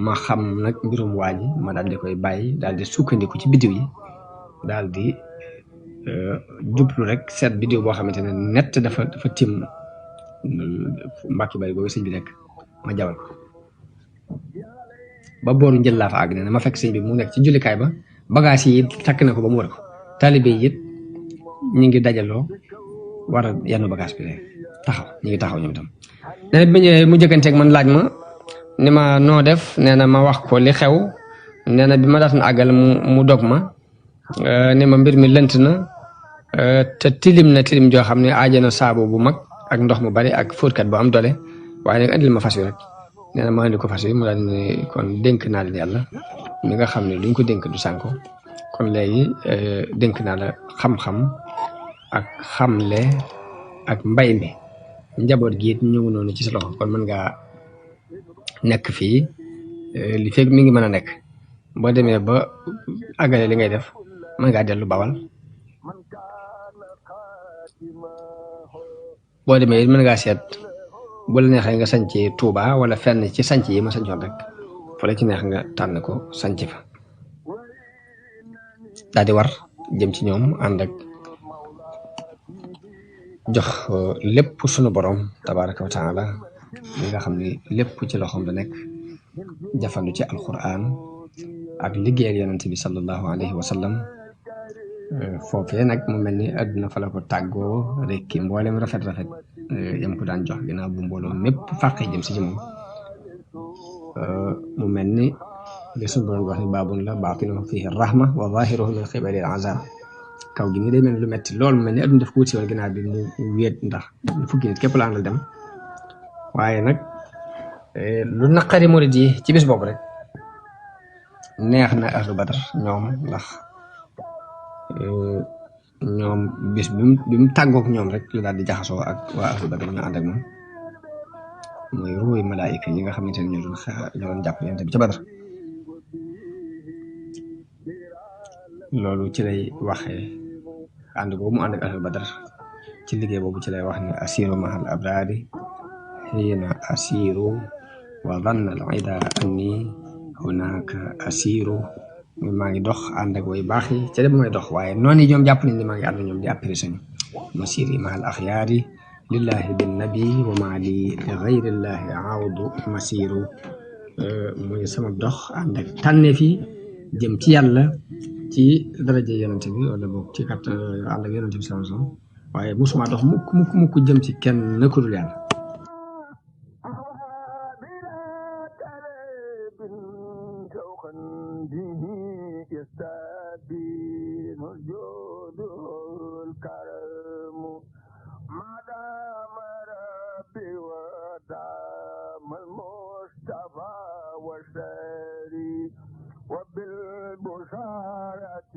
ma xam nag mbirum waa ji ma daal di koy bàyyi daal di sukkandiku ci biddiw yi daal di jublu rek seet biddiw boo xamante ne nett dafa tim mbàkki bari boobu sëñ bi nekk ma jawal ko ba booru njël laa fa àgg ne ma fekk sëñ bi mu nekk ci jullikaay ba bagage yi takk na ko ba mu war ko taalibe yi it ñu ngi dajaloo war a yenn bagage bi rek ñu ngi taxaw ñoom itam nee na bi ñëwee mu jëkkanteeg man laaj ma ni ma noo def nee na ma wax ko li xew nee na bi ma daat na àggal mu dog ma ni ma mbir mi lënt na te tilim joo xam ne aajana saabu bu mag ak ndox mu bari ak fóotkat bu am doole waaye nag andil ma fas wi rek nee na ma andi ko fas wi mu daal ne kon dénk naa leen yàlla mi nga xam ne luñ ko dénk du sànko kon léegi dénk naa la xam-xam ak xamle ak mbay mi njaboot gi it ñëw noonu ci sa loxo kon mën ngaa nekk fii li fekk mi ngi mën a nekk boo demee ba àggale li ngay def mën ngaa dellu Bawal boo demee it mën ngaa seet bu la neexee nga sanc Touba wala fenn ci sanc yi ma sancoon rek fa la ci neex nga tànn ko sanc fa daal di war jëm ci ñoom ànd ak jox lépp sunu borom tabaraka wa taala li nga xam ne lépp ci loxoom la nekk jafandu ci alquran ak liggéeyal yonente bi sallallahu alayhi wa sallam foofee nag mu mel ni àdduna fa la ko tàggoo rek ki mboolem rafet yam ko daan jox ginnaaw bu mbooloo mépp fàqee jëm si ci moom mu mel ni li suñu borom wax ni baabun la baatinuhu fihi rahma wa zahiruhu min qibali al-azab kaw gi nii day mel ni lu metti lool mu mel ni àdduna daf ko wut si woon ginnaaw bi mu wéet ndax fukki nit képp la àndal dem waaye nag lu naqari murid yi ci bis boobu rek neex na ahlu badar ñoom ndax ñoom bis bi mu tàggoog ñoom rek la daal di jaxasoo ak waa ahlu badar ñu ànd ak moom mooy ruuy malaayika yi nga xamante ne ñoo doon jàpp yonent bi ca badar loolu ci lay waxee ànd boobu mu ànd ak ahlu badar ci liggéey boobu ci lay wax ne asiru mahal abrari xiina asiru wa dhanna al ida anni hunaka asiru maa ngi dox ànd ak way baax yi ca dem mooy dox waaye noonu ñoom jàpp nañ ne maa ngi ànd ñoom di apprécier masiri mahal axyaari lillahi bin nabi wa maa li gayrillahi awdu masiru muy sama dox ànd ak tànne fi jëm ci yàlla ci daraja yonent bi wala boog ci kat ànd ak yonent bi sallallahu alayhi wasallam waaye musuma dox mukk jëm ci kenn nakudul yàlla وبالبشارة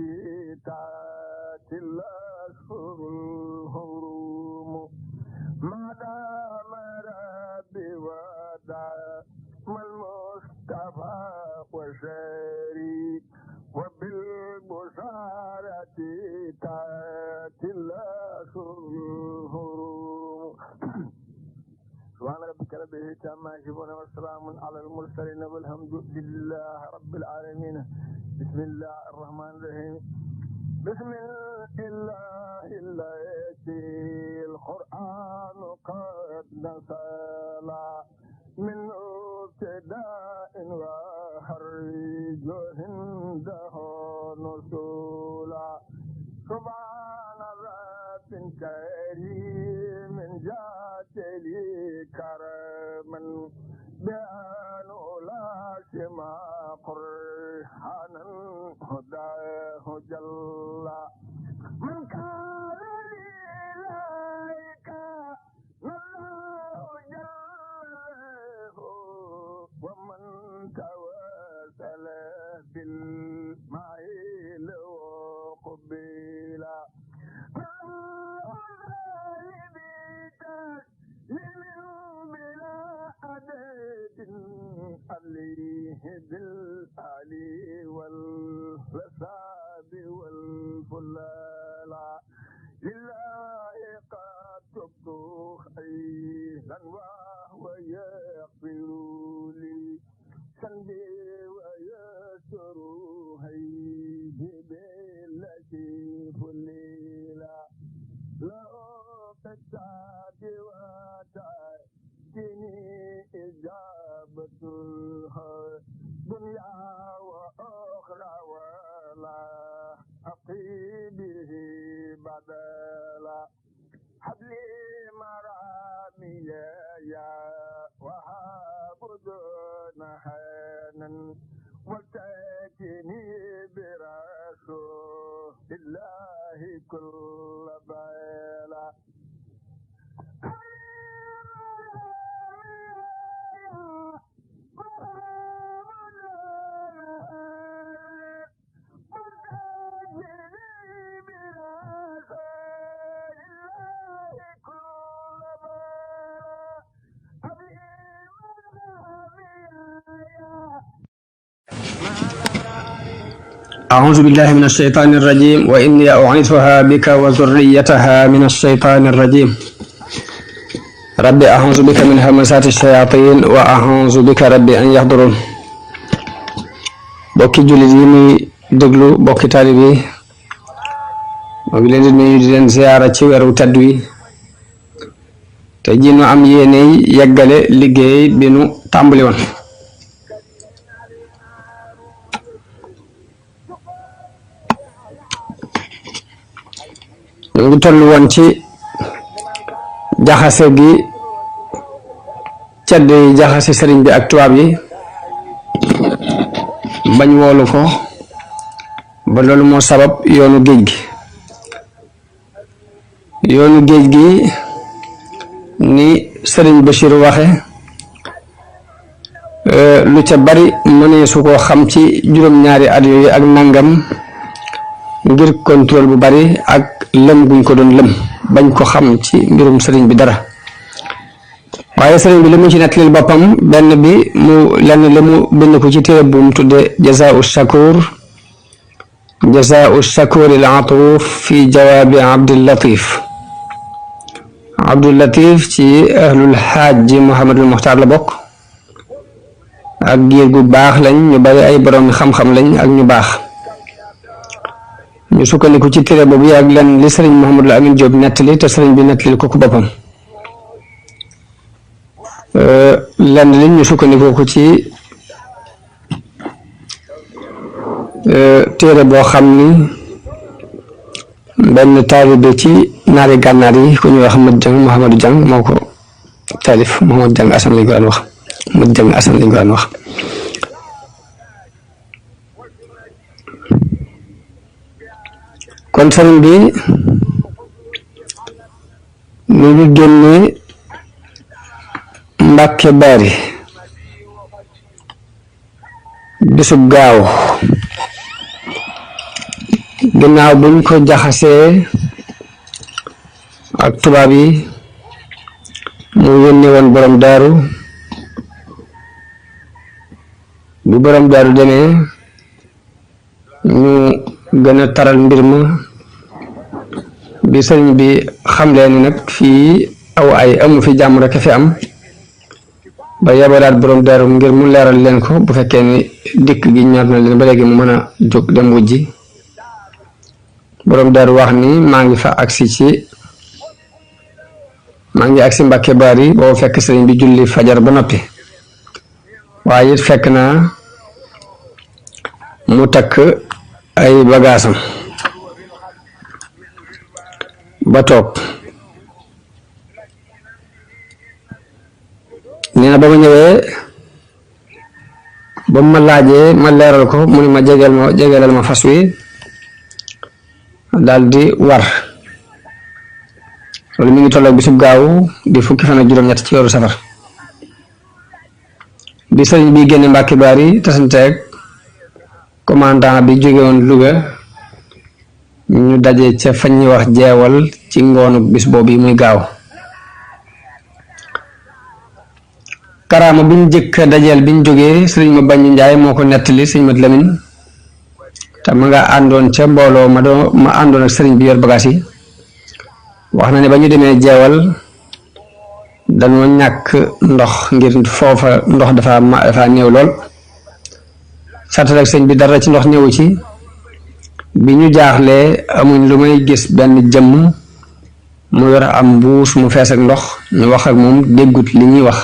تأتي الأشهر الحرم ما دام ربي ودام المصطفى وشاري وبالبشارة تأتي الأشهر الحرم سبحان ربك رب العزة عما يصفون وسلام على المرسلين والحمد لله رب العالمين بسم الله الرحمن الرحيم بسم الله الذي القرآن قد نزل من ابتداء وخرج عنده نزولا سبحان رب كريم جاتلي كرما بأن لا سما قرآنا هداه جل من كان إليك الله جل ومن توسل بالماء وقبيلا عليه بالآلي والرساب والفلالا لله قد تبت خيرا وهو يغفر لي سندي ويسر هيدي بالتي فليلا لو تسعد وتأتيني إجابتها دنيا وأخرى ولا أقي به بدلا حبلي مرامي يا وهاب دون حنن وتأتيني برسول الله كل بلا أعوذ بالله من الشيطان الرجيم وإني أعيذها بك وذريتها من الشيطان الرجيم ربي أعوذ بك من همزات الشياطين وأعوذ بك ربي أن يحضرون bokki jullit yi muy déglu bokki taalib yi moo ngi leen di nuyu di leen ziyaara ci weeru tedd wi te ji nu am yéeney yeggale liggéey bi nu tàmbali woon ñu ngi toll woon ci jaxase gi cedd yi jaxase sëriñ bi ak tubaab yi bañ woolu ko ba loolu moo sabab yoonu géej gi ni sëriñ Bachir waxe lu ca bari mënee su ko xam ci juróom-ñaari at yooyu ak nangam ngir contrôle bu bari ak lëm guñ ko doon lëm bañ ko xam ci mbirum sëriñ bi dara waaye sëriñ bi li mu ci nettalil boppam benn bi mu lenn li mu bind ko ci téere bu mu tudde jazaa'u shakur al atuf fi jawaabi Abdul Latif ci ahlul xaaj Muhammadul Muxtaar la bokk ak giir gu baax lañ, ñu bari ay borom xam-xam lañ ak ñu baax. ñu sukkandiku ci téere boobu ak lenn li sëriñ Mouhamadou Amine Diop nettali te sëriñ bi nettali ko boppam. lenn li ñu sukkandiku ko ci téere boo xam ni benn taalibe ci naari gànnaar yi ku ñuy wax Mouhamadou Diang moo ko taalif. Mouhamadou Diang Assane lañ ko daan wax. Mouhamadou Diang Assane lañ ko daan wax. kon sëriñ bi mu ngi génne Mbàkke Bari bisub gaaw ginnaaw buñ ko jaxasee ak tubaab yi mu yónni woon borom daaru. bu borom daaru demee ñu gën a taral mbir ma bi sëriñ bi xamlee ni nag fii aw ay amu fi jàmm rek fi am ba yabalaat borom daaru ngir mu leeral leen ko bu fekkee ni dikk gi ñor na leen ba léegi mu mën a jóg dem wujji. borom daaru wax ni maa ngi agsi Mbàkke Bari boobu fekk sëriñ bi julli fajar ba noppi, waaye it fekk naa mu takk ay bagaasam ba toog. nee na ba ma ñëwee ba ma laajee ma leeral ko mu ni ma jegelal ma fas wi daal di war. loolu mi ngi tolloog bisub gaaw di fukki fan ak juróom-ñett ci weeru safar. bi sëriñ bi génne Mbàkke Bari tasanteeg commandant bi jóge woon Louga ñu daje ca fañ ñuy wax jeewal ci ngoonu bis boobu muy gaaw. karaama biñ jëkk dajeel biñ jógee sëriñ ma bañ Njaay moo ko nettali sëriñ Mat Lamin te ma nga àndoon ca mbooloo ma àndoon ak sëriñ bi yor bagaas yi. wax na ne ba ñu demee jeewal dañoo ñàkk ndox ngir foofa ndox dafa néew lool. sartal ak sëñ bi dara ci ndox ñëwu ci. bi ñu jaaxlee amuñ lu may gis benn jëmm mu yor am mbuus mu fees ak ndox. ñu wax ak moom déggut li ñuy wax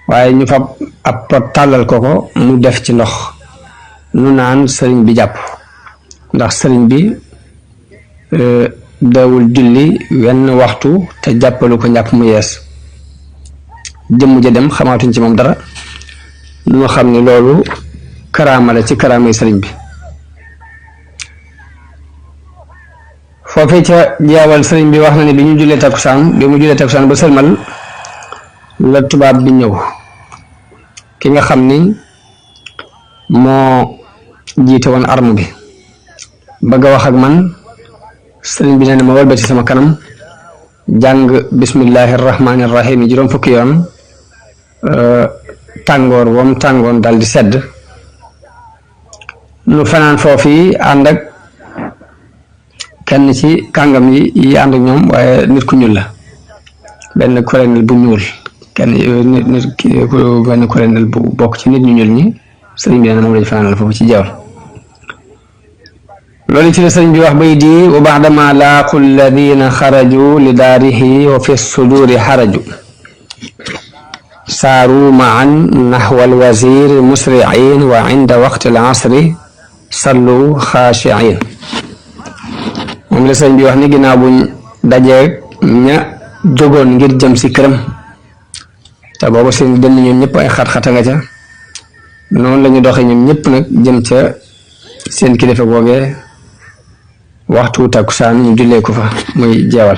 waaye ñu fab ab pot tàllal ko mu def ci ndox nu naan sëriñ bi jàpp. ndax sëriñ bi daawul julli wenn waxtu te jàppalu ko njàpp mu yees. jëmm ja dem xamaatuñ ci moom dara ñu xam ne loolu karaama la ci karaamay sëriñ bi. foofee ca jeewal sëriñ bi wax na ne bi mu jullee takkusaan ba sëlmal la tubaab bi ñëw. ki nga xam ni moo jiite woon arme bi bëgg a wax ak man. sëriñ bi nee na ma walbati sama kanam jàng bismillahi rahmaani rahim yi juróom fukki yoon. tàngoor wam tàngoon dal di sedd. nu fanaan foofu yi ànd ak kenn ci kàngam yi ànd ak ñoom waaye nit ku ñuul la. benn colonel bu ñuul benn colonel bu bokk ci nit ñu ñuul ñi sëriñ bi nee na moom lañu fanaanal foofu ci jeewal. loolu ci la sëriñ bi wax bay di wa baadama laaqu alladina xaraju li daarihi wa fi suduri xaraju saaru maan naxwa alwazir musriin wa inda waqti alasri sallu xaashiin. moom la sëriñ bi wax ni ginnaaw buñ dajeeg ña jógoon ngir jëm si këram te booba seen dënn ñoom ñëpp ay xat-xata nga ca noonu la ñu doxee ñoom ñëpp nag jëm ca seen kilifa googee waxtu takkusaan ñu jullee ko fa muy jeewal.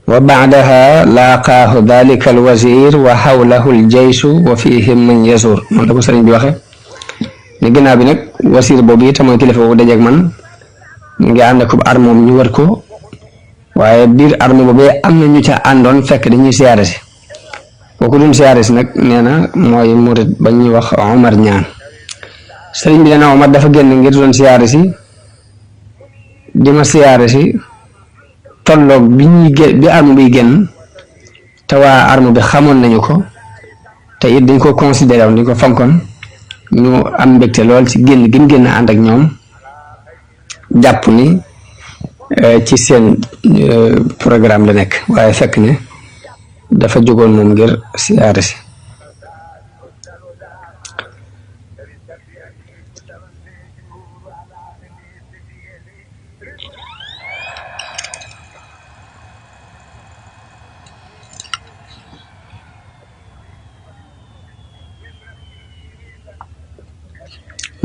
wa baadaha laaqaahu dalika alwazir wa xawlahu aljaysu wa fihim man yasur. noonu la ko sëriñ bi waxe ni ginnaaw bi nag wasiir boobu yi te mooy kilifa boobu dajeeg man mu ngi ànd ak armoom ñu wër ko waaye biir arme boobu am na ñu ca àndoon fekk dañuy siyaare si. kooku duñ siyaare si nag nee na mooy murit ba ñuy wax Omar ñaan. sëriñ bi nee na Omar dafa génn ngir doon siyaare si di ma siyaare si tolloog bi arme bi génn te waa arme bi xamoon nañu ko te it dañ ko considéré woon dañ ko fonkoon ñu am mbégte lool ci génn ànd ak ñoom jàpp ni ci seen programme la nekk waaye fekk ne dafa jógoon moom ngir siyaare si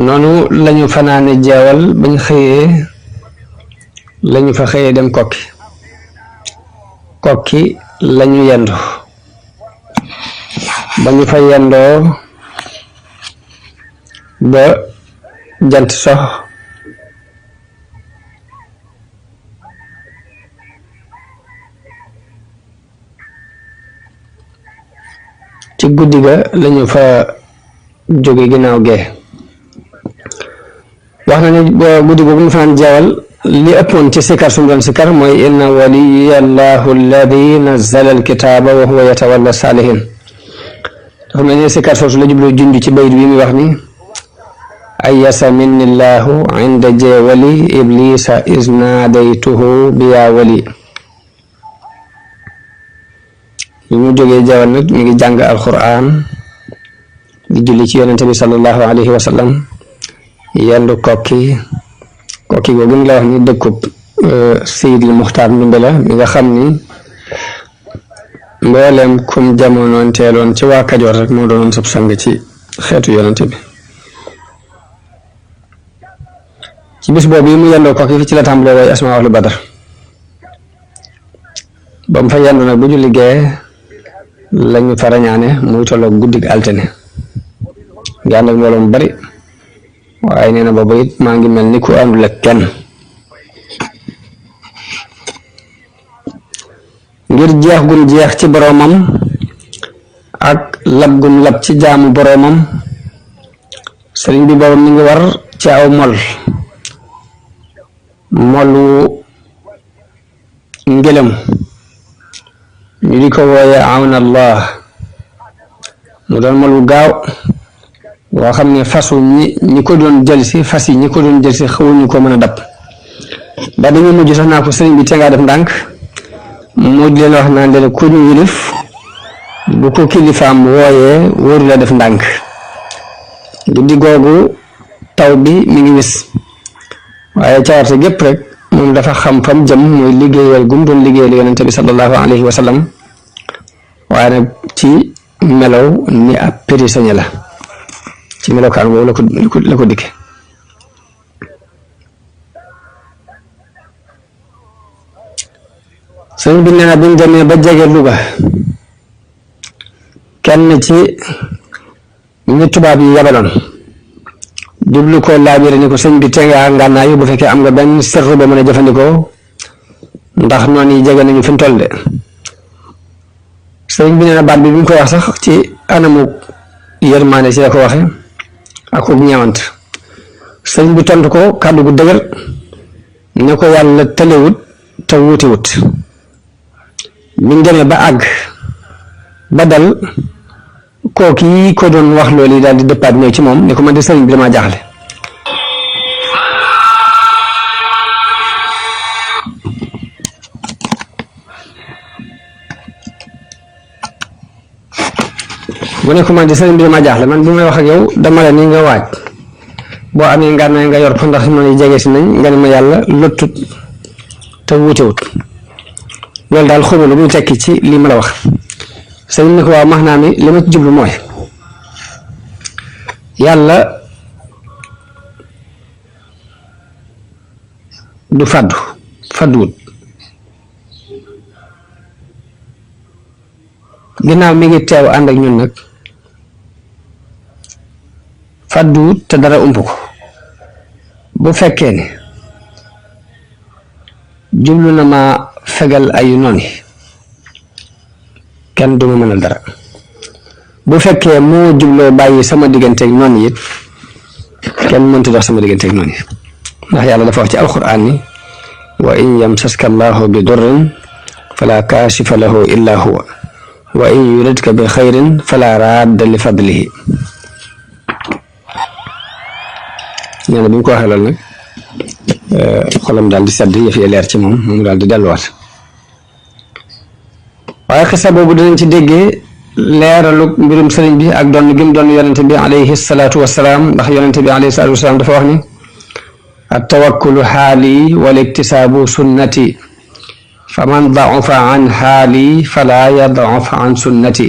noonu lañu fanaane jeewal bañ xëyee lañu fa xëyee dem kokki lañu yendu ba ñu fa yendoo ba jant sox ci guddi ga lañu fa jóge ginnaaw gee wax na ne guddi googu ñu fanaan jeewal li ëppoon ci sikar sumu doon sikar mooy inna waliyallahu alladi nazzala alkitaba wa huwa yatawalla salihin dafa mel ni sikar soosu la jublu junj ci bayit bi muy wax ni ayasa minnillahu inda jeewali iblisa isnaadaytuhu biya wali yi mu jógee jeewal nag mi ngi jàng alquran di julli ci yonente bi sallallahu alayhi wa sallam yendu kokki googu ñu la wax ni dëkkub Seydil Muxtaar Ndumbe la mi nga xam ni mbooleem kum jamonoon teeloon ci waa Kajoor rek moo doonoon sab sang ci xeetu yonente bi ci bis boobu yi mu yendoo kokki fi ci la tàmbalee way asmaa ahlu badar ba mu fa yendu nag bu julli gee lañu fa rañaane muy tolloog guddig altine ngi ànd ak mbooloo mu bari waaye nee na boobu it maa ngi mel ni ku àndul ak kenn ngir jeex gun jeex ci boroomam ak lab gun lab ci jaamu boroomam sëriñ bi boobu mi ngi war ci aw molu ngëlëm ñu di ko wooye awna allah mu doon mol wu gaaw boo xam ne fasu ñi ko doon jël si fas yi ñi ko doon jël si xawuñu ko mën a dab ba dañu mujj sax naa ko sëriñ bi te ngaa def ndànk mujj leen wax naan leen ku ñu yilif bu ko kilifaam wooyee wóoru la def ndànk guddi googu taw bi mi ngi wis waaye cawarte gépp rek moom dafa xam fam jëm mooy liggéeyal gum doon liggéeyal yonente bi sallallahu alayhi wa sallam waaye nag ci melow ni ab prisonnier la ci melokaan boobu la ko dikke sëñ bi nee na biñ demee ba jege Louga kenn ci ñi tubaab yi yabaloon jublu ko laabire ni ko sëñ bi te nga ngànnaayu bu fekkee am nga benn sirru ba mën a jëfandikoo ndax noonu yi jege nañu fi mu toll de sëñ bi nee na baat bi mu koy wax sax ci anamu yërmaane ci la ko waxe ak ko ñeewant sëñ bi tontu ko kàddu gu dëgër ne ko yàlla tëlewut te wuutiwut biñ demee ba àgg ba dal kooku yi ko doon wax loolu yi daal di dëppaat ñëw ci moom ne ko man de sëriñ bi damaa jaaxle mu ne ko man de sëriñ bi damaa jaaxle man bu may wax ak yow dama la ni nga waaj boo amee ngànnaay nga yor ko ndax man jege si nañ nga ne ma yàlla lottut te wuutewut loolu daal xawma lu muy tekki ci lii ma la wax sëriñ ne ko waaw max naa mi li ma ci jublu mooy yàlla du fadduwut ginnaaw mi ngi teew ànd ak ñun nag fadduwut te dara ump ko bu fekkee ne jublu na ma fegal ayu noonu kenn du ma mënal dara bu fekkee moo jubloo bàyyi sama digganteeg noonu it kenn mënta dox sama digganteeg noonu ndax yàlla dafa wax ci alquran ni wa in yamsaska allahu bi durrin fala kaashifa lahu illa huwa wa in yuridka bi xayrin fala radda li fadlihi. nee na bi ñu ko waxee loolu nag xolam daal di sedd, yëf yi leer ci moom daal di delluwaat. waaye xisa boobu dinañ ci déggee leeralu mbirum sëriñ bi ak doon gi mu doon yonente bi alayhi salaatu wasalaam, ndax yonente bi alayhi salaatu wasalaam dafa wax ni attawakkulu xaali wal iktisaabu sunnati fa man daofa an xaali fala yadaof an sunnati.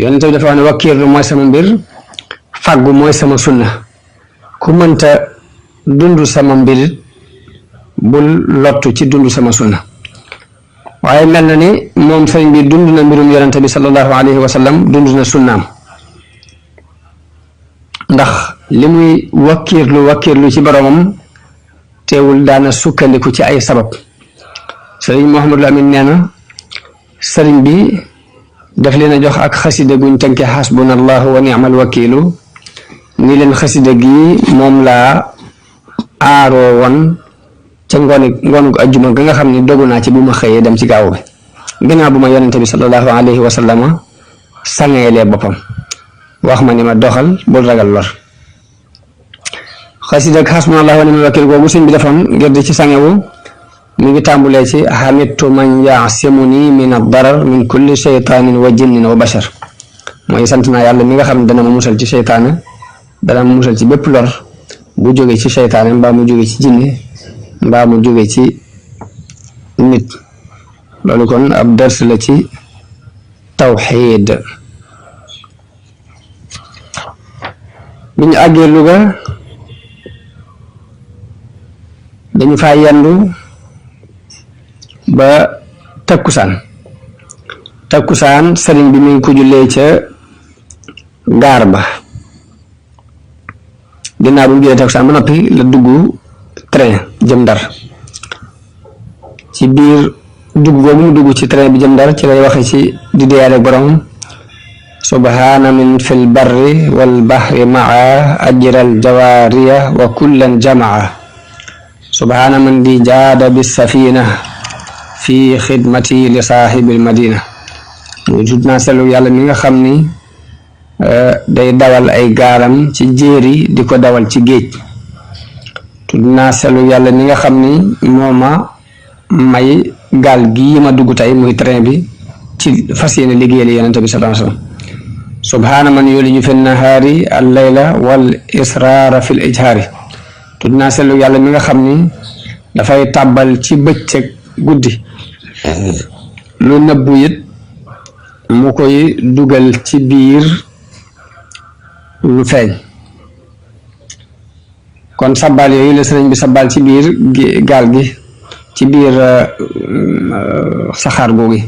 yonente bi dafa wax ne wakkiirlu mooy sama mbir, fàggu mooy sama sunna. ku mënta dund sama mbir bul lottu ci dund sama sunna. waaye mel na ni moom sëriñ bi dund na mbirum yonente bi sallallahu alayhi wa sallam, dund na sunnaam, ndax li muy wakkiirlu ci boromam teewul daana sukkandiku ci ay sabab. sëriñ Mouhamadul Amin nee na sëriñ bi daf leen a jox ak xasida guñ tënke xasbunallahu wa ni'mal wakiilu, ni leen xasida gi moom laa aaroo woon ca ngoonu ajjuma ga nga xam ne dogu naa ci bu ma xëyee dem ci gaaw bi, gannaaw bu ma yonente bi sallallahu alayhi wa sallama sangeelee boppam wax ma ni ma doxal bul ragal lor. xasida ak xasbunallahu wa ni'mal wakiil googu sëñ bi defoon ngir di ci sangewu mi ngi tàmbulee ci xamittu man yaasimuni min ad-darar min kulli shaytaanin wa jinnin wa bashar. mooy sant naa yàlla mi nga xam ne dana ma musal ci seytaane, dana ma musal ci bépp lor bu jóge ci seytaane mbaa mu jóge ci jinne mbaa mu jóge ci nit. loolu kon ab dars la ci tawxiid. bi ñu àggee Louga dañu faa yendu ba takkusaan sëriñ bi mi ngi ko jullee ca gaar ba. ginnaaw bu mu jullee takkusaan ba noppi la dugg train jëm Ndar. ci biir dugg boobu mu dugg ci train bi jëm Ndar ci lay waxe ci di deyaale borom subhaana min fil barri wal bahri maa ajral jawaariya wa kullan jamaa subhaana man di jaada bis safina fi xidmati li saaxibil madina. muy tudd naa selu yàlla mi nga xam ni day dawal ay gaaram ci jéeri di ko dawal ci géej. tudd naa selu yàlla mi nga xam ni moo ma may gaal gii ma dugg tey muy train bi ci fas yéene liggéeyal yonente bi sallallahu alayhi wa sallam. subhaana man yuliju fi nahaari al layla wal israara fil ijhaari. tudd naa selu yàlla mi nga xam ni dafay tàbbal ci bëccëg guddi lu nëbbu it mu koy dugal ci biir lu feeñ. kon sabal yooyu la sëriñ bi sabal ci biir gaal gi, ci biir saxaar googu.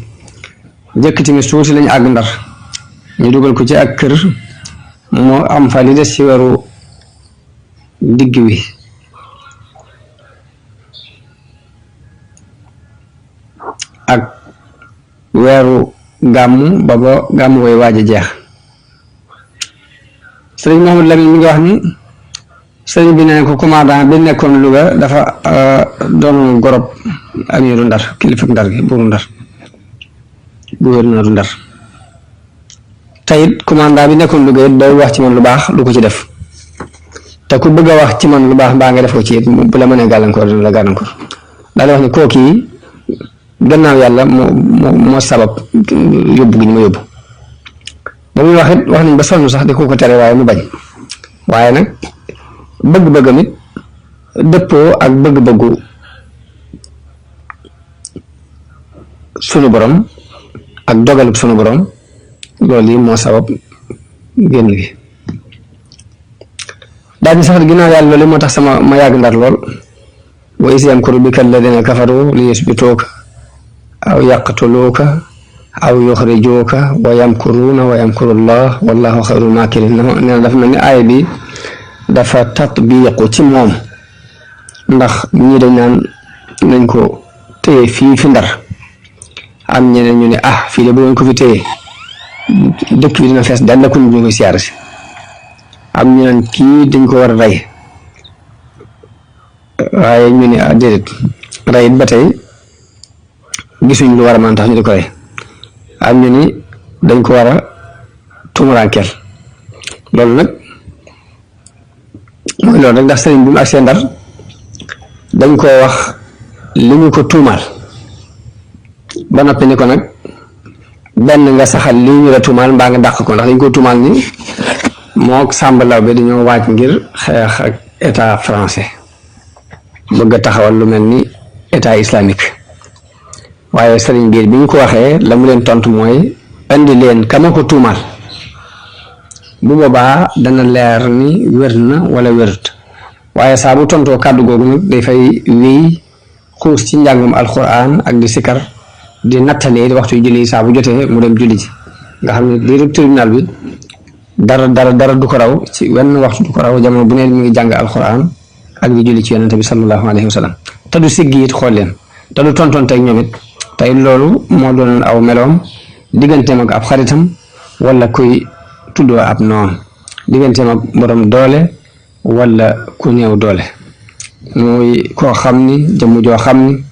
njëkk timis tuuti lañu àgg Ndar, ñu dugal ko ci ak kër moo am fa li des ci weeru digg wi. ak weeru gàmmu ba gàmmu koy waaj a jeex. sëriñ Mouhamadou Lamine mi ngi wax ni sëriñ bi nee ko commandant bi nekkoon Louga dafa doon gorob amiru Ndar, kilifa Ndar gi, buuru Ndar, gouverneur Ndar. tayit commandant bi nekkoon Louga it day wax ci man lu baax lu ko ci def, te ku bëgg a wax ci man lu baax mbaa nga def ko ci it bu la mënee gàllankoor dina la gàllankoor. daal di wax ni kooku yi gannaaw yàlla moo sabab yóbbu gi ñu ma yóbbu. ba muy wax it wax nañ ba sonn sax di ko tere waaye mu bañ. waaye nag bëgg-bëggam it dëppoo ak bëgg-bëggu sunu borom ak dogalub sunu borom, loolu yi moo sabab génn gi. daal di sax ginnaaw yàlla loolu moo tax ma yàgg Ndar lool. wa iz yamkuru bika alladina kafaru li yusbituuka aw yaqtuluuka aw yuxrijuuka wa yamkuruuna wa yamkuru llah wallahu xayrul maakirin. nee na dafa mel ni aaya bi dafa tatbiqu ci moom, ndax ñii dañ naan nañ ko téye fii fi Ndar, am ñeneen ñu ne fii de bu ngeen ko fi téye dëkk bi dina fees dal la ko ñu koy siyaare si. am ñu naan kii dañ ko war a rey, waaye ñu ne déedéet rey it ba tey gisuñ lu war a mën tax ñu di ko rey am ñu ni dañ ko war a tumuraankeel loolu nag mooy loolu rek ndax sëriñ bi mu agsee Ndar dañ koo wax li ñu ko tuumaal ba noppi ni ko nag benn nga saxal lii ñu la tuumaal mbaa nga dàq ko ndax dañ ko tuumaal ni moo Samba Laobé dañoo waaj ngir xeex ak état français bëgg a taxawal lu mel ni état islamique waaye sëriñ biir bi ñu ko waxee la mu leen tontu mooy indi leen kama ko tuumaal bu boobaa dana leer ni wér na wala wérut waaye saa bu tontoo kàddu googu nag dafay wéy xuus ci njàngum alquran ak di sikar di nattalee waxtu yu julli saa bu jotee mu dem julli ji nga xam ne lii tribunal bi dara du ko raw ci wenn waxtu du ko raw jamono bu ne mi ngi jàng alquran ak di julli ci yonente bi sallallahu alayhi wa sallam te du siggi it xool leen te du tontoon tey ñoom it tey loolu moo doon aw meloom digganteem ak ab xaritam wala kuy tuddoo ab noonu digganteem ak borom doole wala ku néew doole muy koo xam ni jëmm joo xam ni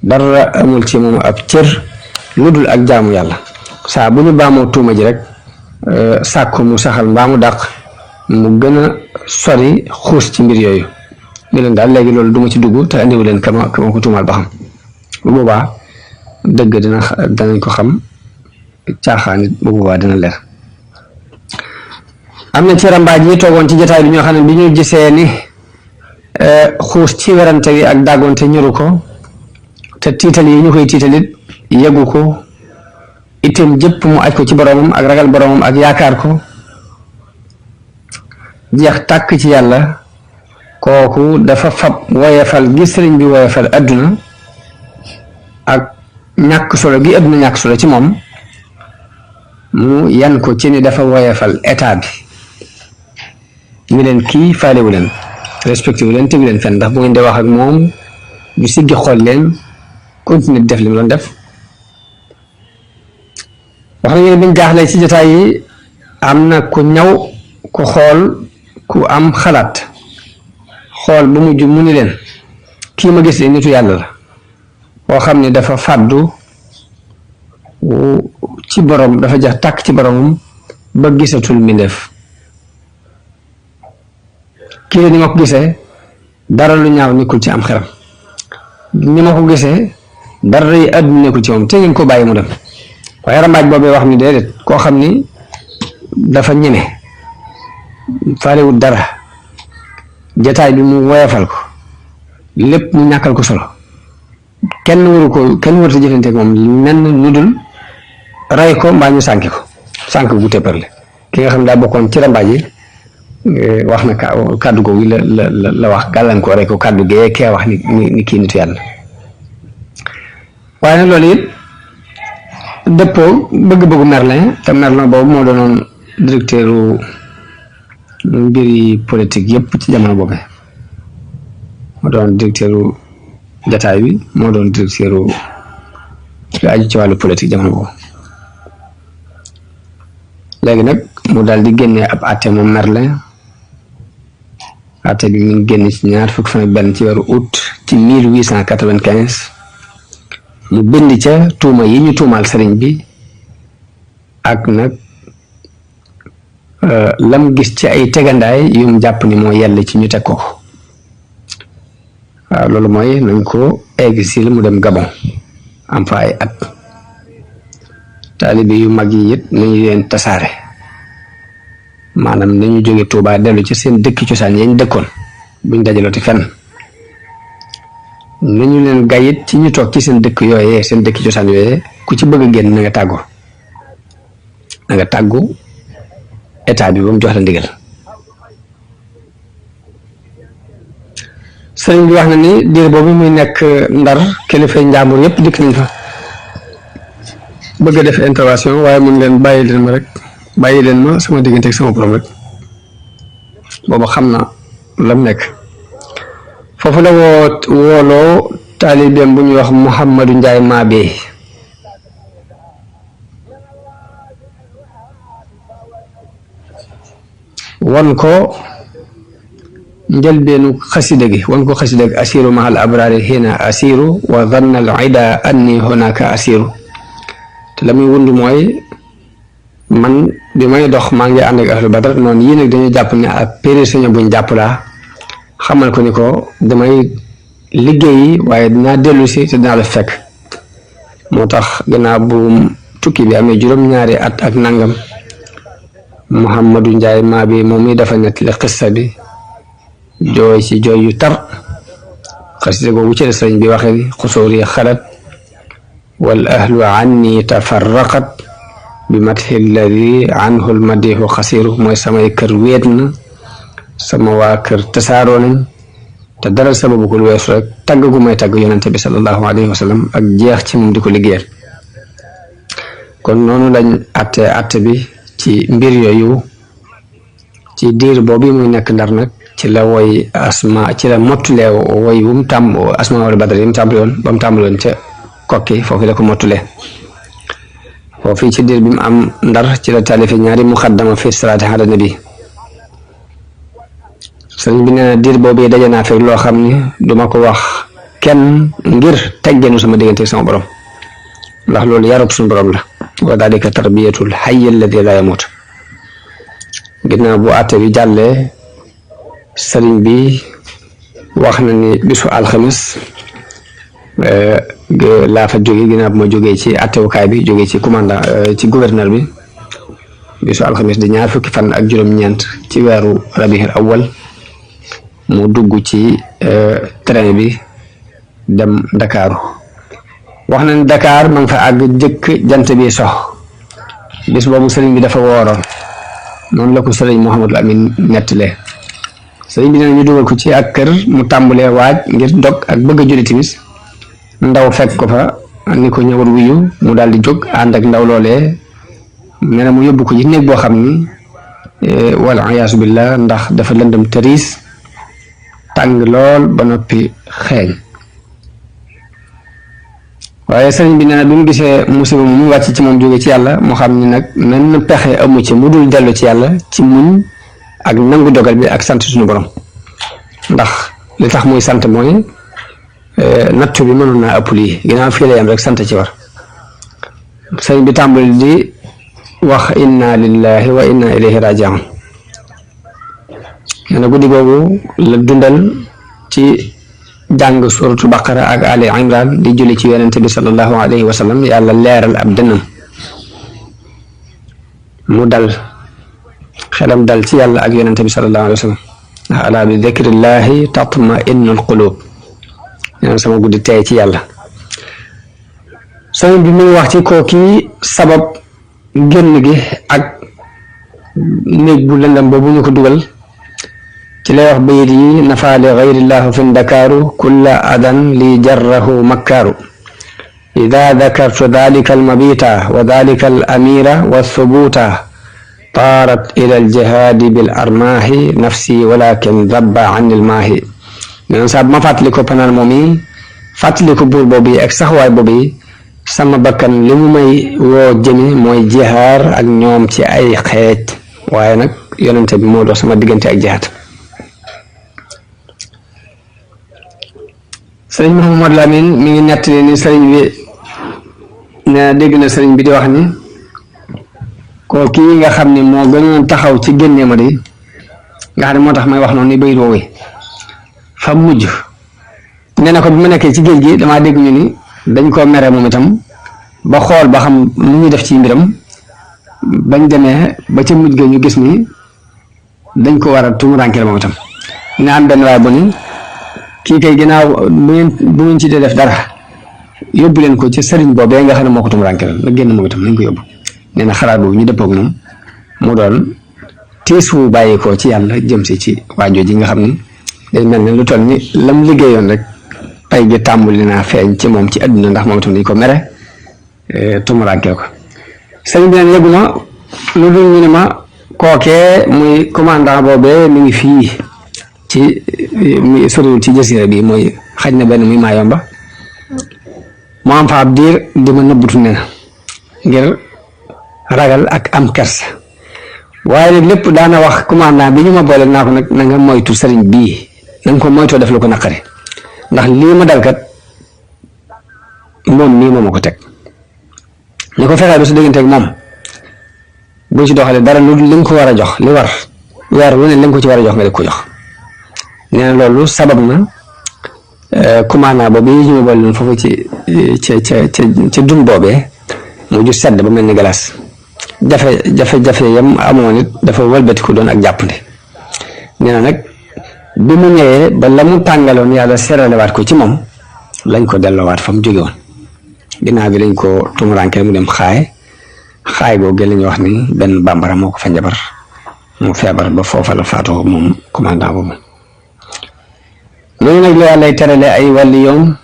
dara amul ci moom ab cër lu dul ak jaamu yàlla saa bu ñu baamoo tuuma ji rek sàkku mu saxal mbaa mu dàq mu gën a sori xuus ci mbir yooyu ni leen daal léegi loolu duma ci dugg te andiwu leen kama ko tuumaal ba xam bu boobaa dëgg danañ ko xam caaxaan it bu boobaa dina leer am na ci rambaaj yi toogoon ci jotaay bi ñoo xam ne bi ñu gisee ni xuus ci werante gi ak dàggoonte ñëru ko te tiital yi ñu koy tiitalit yeggu ko itam jëpp mu aj ko ci boromam ak ragal boromam ak yaakaar ko jeex tàkk ci yàlla kooku dafa fab woyefal gi sëriñ bi woyefal adduna ak ñàkk solo gi adduna ñàkk solo ci moom mu yan ko ci ni dafa woyefal état bi ñu leen kii faalewu leen respecté wu leen tegu leen fenn ndax bu ngeen di wax ak moom ñu siggi xool leen continuer def li mu doon def wax nañu ne biñ jaaxlee ci jotaay yi am na ku ñaw ku xool ku am xalaat xool ba mujj mu ni leen kii ma gis de nitu yàlla la koo xam ne dafa fàddu ci borom dafa jax tàkk ci boromam ba gisatul mbindeef kii ni ma ko gisee dara lu ñaaw nekkul ci am xeram ni ma ko gisee dara yi àdduna nekkul ci moom te ngeen ko bàyyi mu dem waaye rambaaj boobee wax ni déedéet koo xam ni dafa ñeme faalewul dara jataay bi mu woyafal ko lépp mu ñàkkal ko solo kenn warut a jëfanteeg moom nenn lu dul rey ko mbaa ñu sànki ko sànk gu tépparle ki nga xam ne daa bokkoon ci rambaaj yi wax na kàddu googu la wax gàllankoor rek ko kàddu gee kee wax ni kii nitu yàlla waaye nag loolu it dëppoo bëgg-bëggu Merlin te Merlin boobu moo doonoon directeuru mbiri politique yëpp ci jamono boobu moo doon directeuru jataay bi moo doon directeuru lu aju ci wàllu politique jamono boobu léegi nag mu daal di génnee ab àtte moom Merlin àtte bi mu ngi génn ci ñaar fukk fan ak benn ci weeru août ci 1895 mu bind ca tuuma yi ñu tuumaal sëriñ bi ak nag lam gis ci ay tegandaay yu mu jàpp ni moo yell ci ñu teg ko waaw loolu mooy nañ ko exil mu dem Gabon am fa ay at taalibe yu mag yi it nañu leen tasaare maanaam nañu jóge Tuubaa dellu ci seen dëkki cosaan yañ dëkkoon buñ dajalooti fenn nañu leen gayit ci ñu toog ci seen dëkk yooyee seen dëkki cosaan yooyee ku ci bëgg a génn na nga tàggu état bi ba mu jox la ndigal sëriñ bi wax na ni diir boobu muy nekk Ndar kilifa njàmbur yépp dikk nañ fa bëgg a def intervention waaye mun leen bàyyi leen ma sama diggante ak sama borom rek booba xam na lam nekk foofu la wooloo taalibeem bu ñuy wax Mouhamadou Ndiaye Mabé won ko njëlbeenu xasida gi wan ko xasida gi asiru mahal abrari hina asiru wa dhanna al ida anni hunaka asiru te la muy wund mooy man bi may dox maa ngi ànd ak ahlu badar noonu yii nag dañu jàpp ne ab prisonnier buñ jàpp laa xamal ko ni ko damay liggéeyi waaye dinaa dellu si te dinaa la fekk moo tax gannaaw bu tukki bi amee juróom-ñaari at ak nangam Mouhamadou Ndiaye maa bi moom mi dafa nettali xissa bi jooy ci jooy yu tar xasida googu ci la sëriñ bi waxee ni xusuuri xalat wal ahlu anni tafarraqat bi mathi alladi anhu lmadihu xasiru mooy samay kër wéet na sama waa kër tasaaroo nañ te dara sababu ko lu weesu rek tagg gu may tagg yonente bi sallallahu alayhi wa sallam ak jeex ci moom di ko liggéeyal kon noonu lañ atte bi ci mbir yooyu ci diir boobu muy nekk Ndar nag ci la woy asma ci la mottulee woy bu mu tàmm asma wala badar yi mu tàmbali woon ba mu tàmbali woon ca kokki foofu la ko mottulee foofu ci diir bi mu am Ndar ci la taalife ñaari muqaddama fi salaati ala nabi sëriñ bi nee na diir boobu daje naa fekk loo xam ni duma ko wax kenn ngir teggeenu sama diggante sama borom ndax loolu yarub suñu borom la wa dalika tarbiyatul hayy alladi la yamut ginnaaw bu àtte bi jàllee sëriñ bi wax na ni bisu alxamis laa fa jóge ginnaaw bu ma jógee ci àttewukaay bi jógee ci commandant ci gouverneur bi bisu alxamis di ñaar fukki fan ak juróom-ñeent ci weeru rabiul awwal mu dugg ci train bi dem Dakaaru wax na ni Dakar ma nga fa àgg jëkk jant bi sox bis boobu sëriñ bi dafa wooroon noonu la ko sëriñ Mouhamadou Amin nettalee sëriñ bi nee ñu dugal ko ci ak kër mu tàmbalee waaj ngir dog ak bëgg a julli timis ndaw fekk ko fa ni ko ñëwal wuyu mu daal di jóg ànd ak ndaw loolee nee na mu yóbbu ko ci néeg boo xam ni wal iyaasu billah ndax dafa lëndëm tëriis tàng lool ba noppi xeeñ waaye sëriñ bi nee na bi mu gisee musiba mu wàcc ci moom jóge ci yàlla mu xam ni nag menn pexe amu ci mu dul dellu ci yàlla ci muñ ak nangu dogal bi ak sant suñu borom ndax li tax muy sant mooy nattu bi mënoon naa ëpp lii ginnaaw fii la yam rek sant ci war sëriñ bi tàmbali di wax inna lillahi wa inna ilayhi raji'un nee na guddi googu la dundal ci jàng suratu baqara ak ali imran di julli ci yonente bi sallallahu alayhi wa sallam yàlla leeral ab dënnam mu dal xelam dal ci yàlla ak yonente bi sallallahu alayhi wa sallam ndax ala bi dhikrillahi tatma innul qulub nee na sama guddi tey ci yàlla sëñ bi muy wax ci kooki sabab génn gi ak néeg bu lëndam boobu ñu ko dugal ci lay wax bayit yi nafa li gayrillahu fi ndakaaru kulla adan li jarrahu makkaaru ida dakartu dalika almabita wa dalika alamira walthubuta taarat ila aljihadi bil armaahi nafsi walakin dabba an ilmaahi neen saa bu ma fàttali ko panaan moom yi fàttali ko buur boobu yi ak saxwaay boobu yi sama bakkan li mu may woo jëmi mooy jihaar ak ñoom ci ay xeej waaye nag yonente bi moo dox sama diggante ak jihaad sëriñ Mouhamadou Lamine mi ngi nettali ni sëriñ bi ne dégg na sëriñ bi di wax ni koo kii nga xam ni moo gënoon taxaw ci génne ma di nga xam ne moo tax may wax noonu ni bay roowee fa mujj nee na ko bi ma nekkee ci géej gi damaa dégg ñu ni dañ koo mere moom itam ba xool ba xam lu ñuy def ci mbiram bañ demee ba ca mujj ga ñu gis ni dañ ko war a tumurankeel moom itam nga am benn waay bu ni kii kay ginnaaw bu ngeen ci dee def dara yóbbu leen ko ci sëriñ boobee nga xam ne moo ko tumurankeel la génn moom itam nañ ko yóbbu nee na xalaat boobu ñu dëppoog moom mu doon tiis wu bàyyi ko ci yàlla jëm si ci waajoo ji nga xam ni day mel ne lu toll ni lam liggéeyoon rek pay gi tàmbali naa feeñ ci moom ci àdduna ndax moom itam dañ ko mere tumurankeel ko sëriñ bi neen yëgu ma lu dul ñu ne ma kookee muy commandant boobee mi ngi fii ci mi soriwul ci jasiira bi mooy xaj na benn muy Maayomba mu am fa ab diir di ma nëbbutu ne na ngir ragal ak am kersa waaye nag lépp daana wax commandant bi ñu ma boole naa ko nag na nga moytu sëriñ bii na nga ko moytoo def lu ko naqari ndax lii ma dal kat moom mii moo ma ko teg ni ko fexee ba su digganteeg moom boo ci doxalee dara lu li nga ko war a jox li war weer wu ne li nga ko ci war a jox nga di ko jox nee na loolu sabab na commandant boobu yi ñu ma boole foofu ci dun boobee mu ju sedd ba mel ni glace jafe-jafe yam amoon it dafa wëlbatiku doon ak jàppande nee na nag bi mu ñëwee ba la mu tàngaloon yàlla seralewaat ko ci moom lañ ko delloowaat fa mu jóge woon ginnaaw bi lañ ko tumuraanke mu dem xaay googu la ñuy wax ni benn bambara moo ko fa njabar mu feebar ba foofa la faatoo moom commandant boobu loolu nag la yàllay terale ay wàlli yoon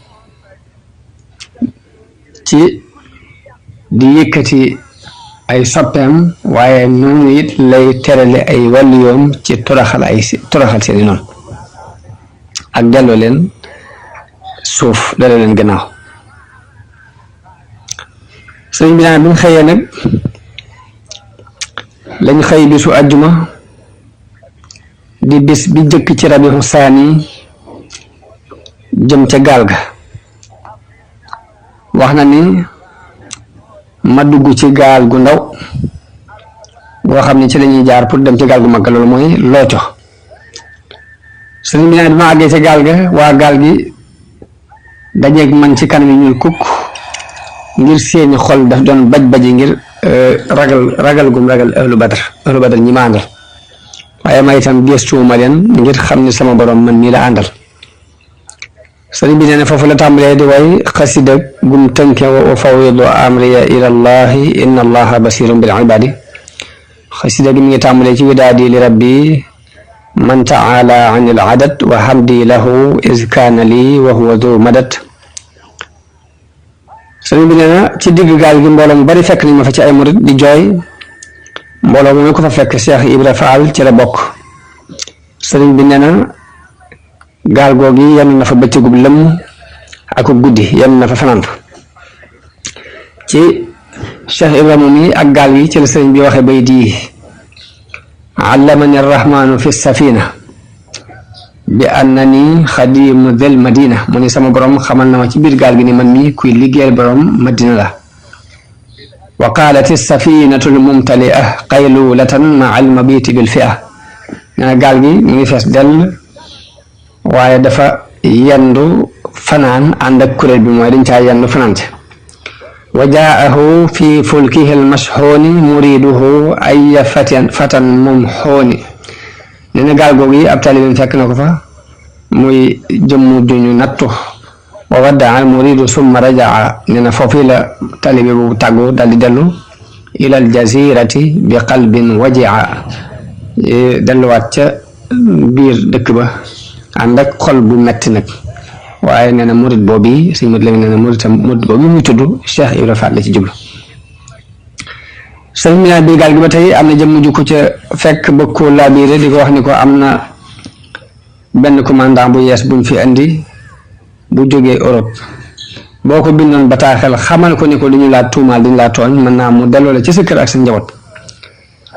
ci di yëkkati ay soppeem waaye noonu it lay terale ay wàlli yoon ci toroxal seeni noonu ak delloo leen suuf delloo leen gannaaw sëñ bi naan bi ñu xëyee nag lañ xëy bisu àjjuma di bis bi jëkk ci rabiu saani jëm ca gaal ga wax na ni ma dugg ci gaal gu ndaw boo xam ne ci lañuy jaar pour dem ci gaal gu mag loolu mooy looco sëñ bi naan bi ma àggee ca gaal ga waa gaal gi dajeeg man ci kanam yi ñuul kukk ngir seeni xol daf doon baj-baji ngir ragal gum ragal ahlu badar ñi ma àndal waaye ma itam gestuwuma leen ngir xam ne sama borom man mii la àndal sëriñ bi nee na foofu la tàmbalee di way xasida gum tënke wa fawwidu amriya ila allahi inna allaha basirun bil ibadi xasida gi mi ngi tàmbalee ci widaadi li rabbi man taala an il adad wa hamdi lahu iz kaana lii wa huwa du madad sëriñ bi nee na ci digg gaal gi mbooloo mu bari fekk nañ ma fa ci ay murit di jooy mbooloo mu ko fa fekk Cheikh Ibra Faal ci la bokk sëriñ bi nee na gaal googi yenn na fa bëccëgub lëmm ak guddi yenn na fa fanaan ci Cheikh Ibra moom yi ak gaal gi ci la sëriñ bi waxee bay di allamani arrahmanu fi safina bi annani xadimu del madina mu ni sama borom xamal na ma ci biir gaal gi ni man mi kuy liggéeyal borom madina la wa qaalat safinatu lmumtalia qaylulatan maa almabiti bilfia nee na gaal gi mu ngi fees dell waaye dafa yendu fanaan ànd ak kuréel bi mooy dañ caa yendu fanaan ci wa jaahu fi fulkihi almashxuuni muriduhu aya fatan mumxuuni nee na gaal googu yi ab taalibeem fekk na ko fa muy jëmmu juñu nattu wa waddaa al muridu summa rajaa nee na foofu la taalibe boobu tàggu dal di dellu ila al jazirati bi qalbin wajia delluwaat ca biir dëkk ba ànd ak xol bu metti nag waaye nee na murid boobu sëñ mat lamin nee na murid boobu muy tudd Cheikh Ibra Fall la ci jublu sëriñ bi naan bii gaal gi ba tey am na jëmm ju ko ca fekk bëgg koo laabiire di ko wax ni ko am na benn commandant bu yees buñ fi indi bu jógee Europe boo ko bindoon bataaxel xamal ko ni ko li ñu laa tuumaal dañu laa tooñ mën naa mu delloo la ci sa kër ak sa njaboot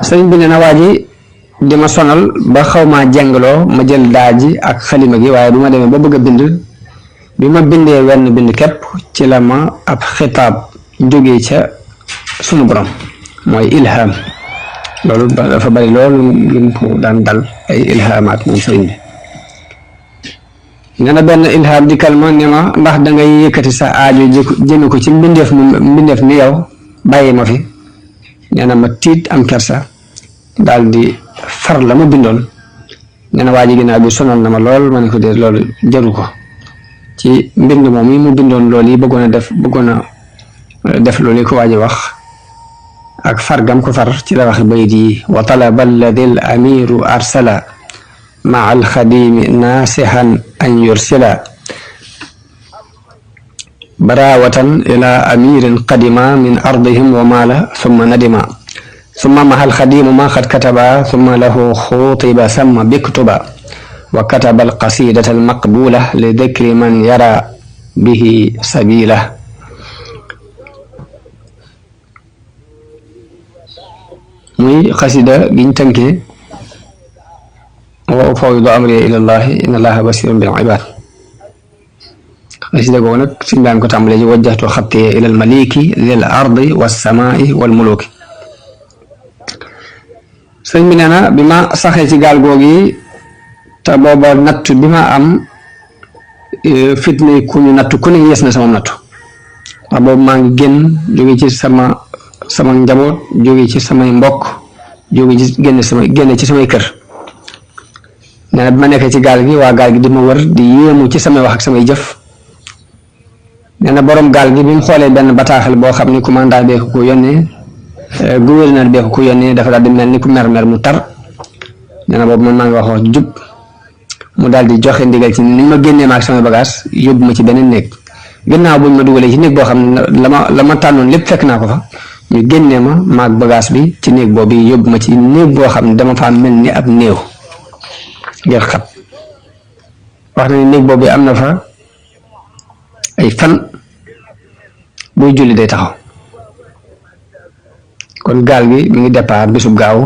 sëriñ bi nee na waa ji di ma sonal ba xaw maa jengloo ma jël daa ji ak xalima gi waaye bi ma demee ba bëgg a bind bi ma bindee wenn bind képp ci la ma ab xitaab jógee ca sunu borom mooy ilham loolu dafa bari loolu lim ko daan dal ay ilhamaat moom sëriñ bi nee na benn ilham dikkal ma ne ma ndax da ngay yëkkati sa aajo jëme ko ci mbindeef ni yow bàyyi ma fi nee na ma tiit am kersa daal di far la ma bindoon nee na waa ji ginnaaw bi sonal na ma lool ma ne ko dee loolu jaru ko ci mbind moom yi mu bindoon loolu yi bëggoon a def loolu yi ko waa ji wax ak fargam ko far ci la wax bayit yi wa talaba alladi al amiru arsala maa alxadimi naasihan an yursila barawatan ila amirin qadima min ardihim wa maala summa nadima summa maha alxadimu ma qad kataba summa lahu xutiba samma biktuba wa kataba alqasidata almaqbula li dikri man yara bihi sabila muy xasida giñ tënkee wa ufawwidu amri ila llahi inna allaha basirun bil ibad. xasida googu nag suñ daan ko tàmbalee ci wajjahtu xatti ila al maliki lil ardi was samai wal muluki. sëñ bi nee na bi ma saxee ci gaal googi te booba nattu bi ma am fitna ku ñu nattu ku ne yees na sama nattu ndax boobu maa ngi génn jóge ci sama njaboot jóge ci samay mbokk jóge ci génne ci samay kër. nee na bi ma nekkee ci gaal gi waa gaal gi di ma wër di yéemu ci samay wax ak samay jëf. nee na borom gaal gi bi mu xoolee benn bataaxal boo xam ni commandant bee ko yónnee gouverneur bee ko yónnee dafa daal di mel ni ku mer mu tar. nee na boobu man maa ngi wax jub mu daal di joxe ndigal ci ni ma génnee ma ak samay bagage yóbbu ma ci beneen néeg gannaaw buñ ma dugalee ci néeg boo xam ne la ma tànnoon lépp fekk naa ko fa ñu génnee ma maag bagage bi ci néeg boobu yóbbu ma ci néeg boo xam ne dama faa mel ni ab néew ngir xat. wax na ni néeg boobu am na fa ay fan buy julli day taxaw. kon gaal gi mi ngi départ bisub gaaw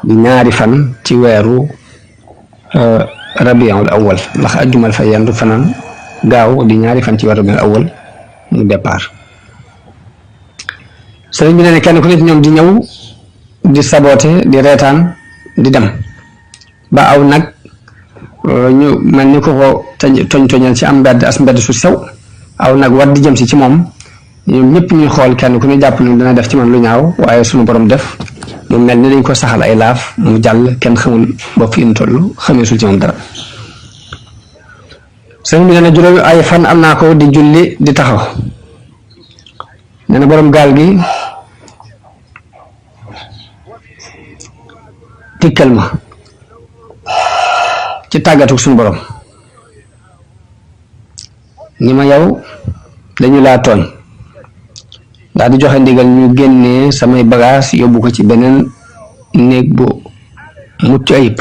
di ñaari fan ci weeru rabiul awal ndax ajjumal fa yendu fanaan gaaw di ñaari fan ci weeru rabiul awal mu départ. sëriñ bi nee na kenn ku nekk ñoom di ñëw di saboote di reetaan di dem ba aw nag ñu mel ni ko toñal ci am mbedd su sew aw nag war di jëm si ci moom ñoom ñëpp ñuy xool kenn ku ne jàpp ne dana def ci man lu ñaaw waaye sunu borom def mu mel ni dañ ko saxal ay laaf mu jàll kenn xamul bopp fi mu toll xamee sul ci moom dara. sëñ bi nee na juróomi ay fan am naa ko di julli di taxaw. nee na borom gaal gi tikkal ma ci tàggatu suñu borom ni ma yow dañu laa tooñ daal di joxe ndigal ñu génnee samay bagage yóbbu ko ci beneen néeg bu mucc ayib.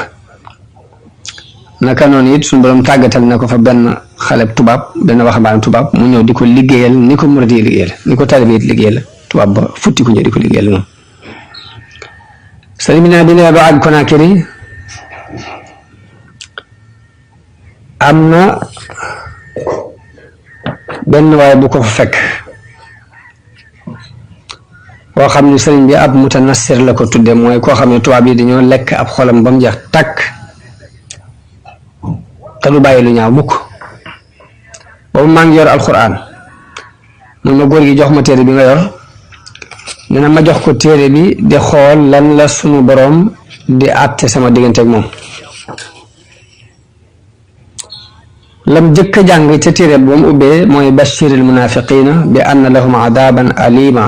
naka noonu it suñu borom tàggatal na ko fa benn xale tubaab benn waxambaane tubaab mu ñëw di ko liggéeyal ni ko murid yi liggéeyal ni ko taalibe yi liggéeyal tubaab ba futti ko ñëw di ko liggéeyal moom. sëriñ bi nee bi nee ba àgg Conakry am na benn waaye bu ko fa fekk koo xam ne sëriñ bi ab mutanassir la ko tudde mooy koo xam ne tubaab yi dañoo lekk ab xolam ba mu jeex tàkk te du bàyyi lu ñaaw mukk. boobu maa ngi yor alquran mun ma góor gi jox ma téere bi nga yor. nee na ma jox ko téere bi di xool lan la sunu boroom di àtte sama diggante ak moom. lam jëkk a jàng ca téere bu mu ubbee mooy bashiril munafiqina bi anna lahum adaban alima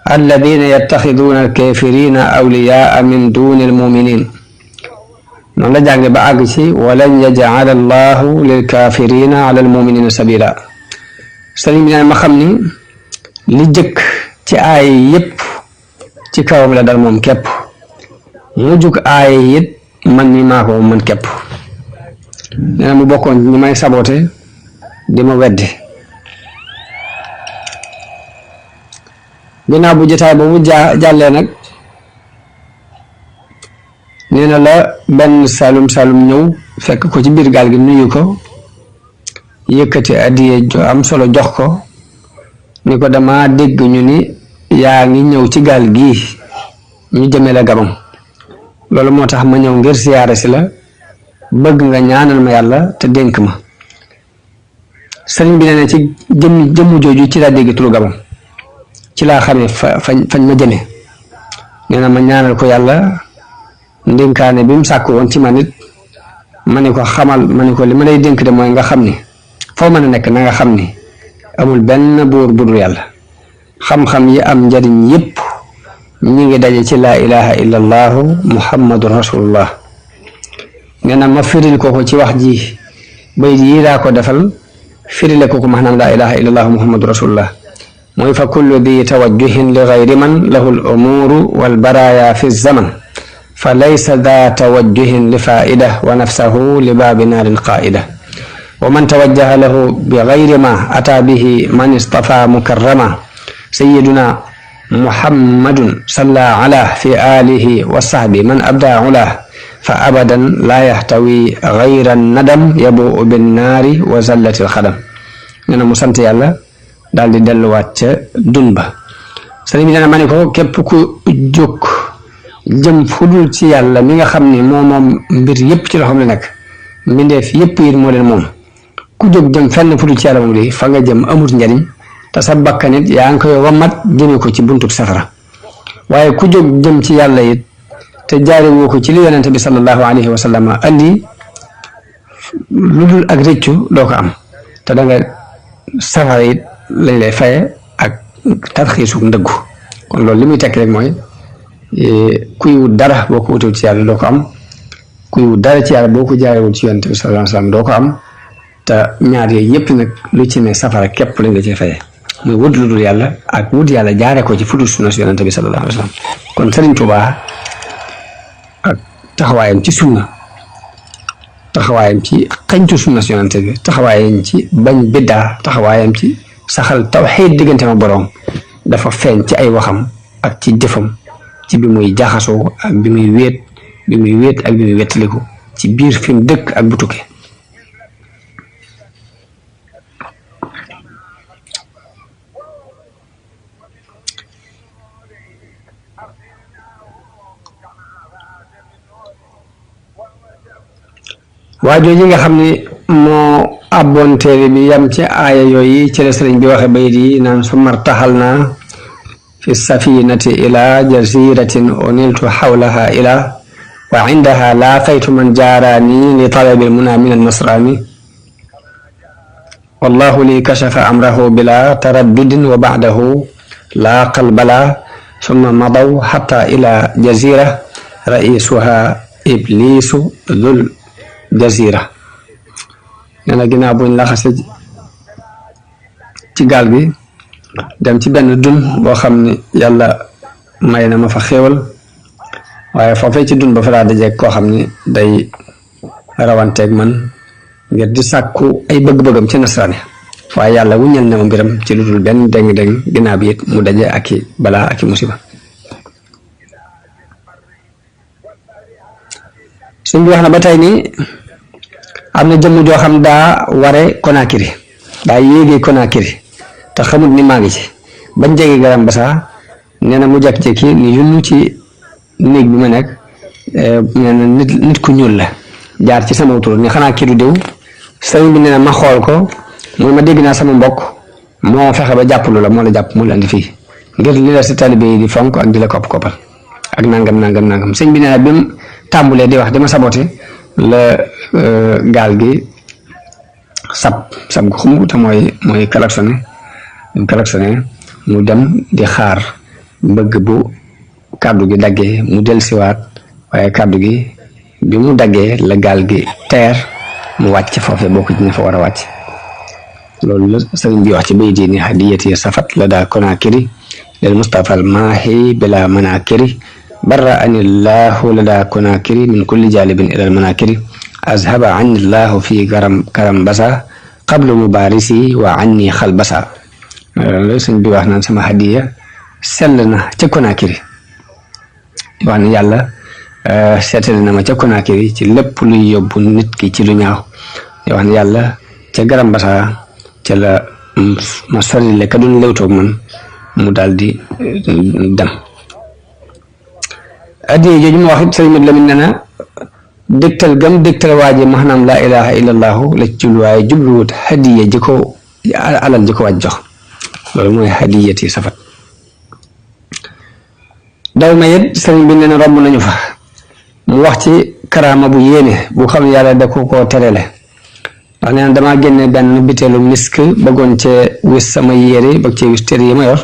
alladina yattaxiduuna alkafirina awliyaa min duni almuminin. noonu la jànge ba àgg ci walan yaj'ala allahu lilkafirina ala almuminina sabila. sëriñ bi nee ma xam ni li jëkk ci aay yépp ci kawam la dal moom képp mu jug aay it man mi maa ko man képp. nee na mu bokkoon ñi may sabote di ma weddi. ginnaaw bu jotaay boobu jàllee nag nee na la benn salum ñëw fekk ko ci biir gaal gi nuyu ko yëkkati addiye am solo jox ko ni ko dama dégg ñu ni yaa ngi ñëw ci gaal gii ñu jëmee la Gabon loolu moo tax ma ñëw ngir siyaare si la bëgg nga ñaanal ma yàlla te dénk ma. sëriñ bi nee na ci jëmmu jooju ci laa dégg turu Gabon ci laa xamee fañ ma jëme. nee na ma ñaanal ko yàlla ndénkaane bi mu sàkk woon ci man it ma ne ko xamal ma ne ko li ma lay dénk de mooy nga xam ni foo mën a nekk na nga xam ni amul benn buur bu dul yàlla. xam-xam yi am njariñ yépp ñi ngi daje ci laa ilaha illa allahu muhammadun rasulullah. nee na ma firil ko ci wax ji bay yi laa ko defal firile ko maanaam laa ilaha illa allahu muhammadun rasulullah mooy fa kullu di tawajjuhin li gayri man lahu al umuru wal baraya fi zaman fa laysa da tawajjuhin li faida wa nafsahu li baabi naarin qaida wa man tawajjaha lahu bi gayri ma ata bihi man istafa mukarrama sayyiduna muhammadun salla ala fi alihi wa sahbi man abda ula fa abadan la yaxtawi gayra nadam yabu bin naari wa zallatil xadam. nee na mu sant yàlla daal di delluwaat ca dun ba. sëriñ bi nee na ma ne ko képp ku jóg jëm fudul ci yàlla mi nga xam ne moom mbir yépp ci loxoom la nekk mbindeef yépp it moo leen moom ku jóg jëm fenn fudul ci yàlla moom di fa nga jëm amut njariñ te sa bakkan it yaa ngi koy wamat jëme ko ci buntub safara. waaye ku jóg jëm ci yàlla it te jaare woo ko ci li yonente bi sallallahu alayhi wa sallam andi lu dul ak rëccu doo ko am te da nga safara it lañ lay faye ak tarxiisu ndëggu. kon loolu li muy tekki rek mooy kuy wut dara boo ko wutewut ci yàlla doo ko am, kuy wut dara ci yàlla boo ko jaarewul ci yonente bi sallallahu alayhi wa sallam doo ko am. te ñaar yooyu yëpp nag lu ci ne safara képp lañ la ci faye muy wut lu dul yàlla ak wut yàlla jaare ko ci fudul sunna si yonente bi sallallahu alayhi wa sallam. kon Sëriñ Tuubaa ak taxawaayam ci sunna, taxawaayam ci xañtu sunna si yonente bi, taxawaayam ci bañ biddaa, taxawaayam ci saxal tawxiid diggante ma boroom dafa feeñ ci ay waxam ak ci jëfam, ci bi muy jaxasoo ak bi muy wéet ak bi muy wettaliku, ci biir fi mu dëkk ak bu tukki. waa jooju nga xam ni moo abboon téere bi yam ci aaya yooyu ci la sëriñ bi waxe bayit yi naan su martaxal na fi safinati ila jaziratin uniltu xawlaha ila wa indaha laaqaytu man jaaraani li talabil muna min alnasrani wallahu li kashafa amrahu bila taraddudin wa bacdahu laaqal bala summa madaw xata ila jazira raisuha iblisu dhul jazira. nee na ginnaaw buñ laxase ci gaal gi dem ci benn dun boo xam ne yàlla may na ma fa xéewal, waaye foofee ci dun ba fa daa dajeeg koo xam ne day rawanteeg man ngir di sàkku ay bëgg-bëggam ci nasraani, waaye yàlla wuññal na ma mbiram ci lu dul benn déng-déng ginnaaw bi it mu daje ak i balaa ak i musiba. suñ bi wax na ba tey ni am na jëmm joo xam daa ware Conakry, daa yéegee Conakry te xamut ni maa ngi ci bañ jege garam ba sax nee na mu jekki-jekki ni yunnu ci néeg bi ma nekk. nee na nit ku ñuul la jaar ci sama tur ni xanaa kii du diw. sëriñ bi nee na ma xool ko mooy ma dégg naa sama mbokk moo fexe ba jàppalu la, moo la jàpp mu la andi fii ngir li la si talibé yi di fonk ak di la koppal ak nangam. sëñ bi nee na bi mu tàmbulee di wax dama saboté la gaal gi sab gu xumb te mooy klaxonné mu dem di xaar bëgg bu kàddu gi daggee mu dellusiwaat, waaye kàddu gi bi mu daggee la gaal gi teer mu wàcc foofe bokk ci ña fa war a wàcc. loolu la sëriñ bi wax ci bay diini hadiyati safat la daa Conakry lil Mustafa al maahi bila manakiri barra anillahu la daa Conakry min kulli jalibin ilal manakiri azhaba anillahu fi karam basa qablu mubarisi wa anni xal basa. loolu sëriñ bi wax naan sama hadiya sell na ca Conakry, wax ne yàlla seetale na ma ca Conakry ci lépp luy yóbbu nit ki ci lu ñaaw. wax ne yàlla ca garam basa ca la ma sori le ka doon lewtoog man mu daal di dem. addiye jooju ma wax it sëriñ Madu Lamin nee na dégtal gam dégtal waaje maanaam laa ilaha illallahu la ci jubluwaaye jubluwut hadiye ji ko alal ji ko wàj jox, loolu mooy hadiyati safat. daw ma yet sëriñ bi nee na romb nañu fa mu wax ci karaama bu yéene bu xam ne yàlla da ko koo terele. ndax nee na damaa génne benn biteelu misk bëggoon cee wis sama yére bëgg cee wis téere yi ma yor.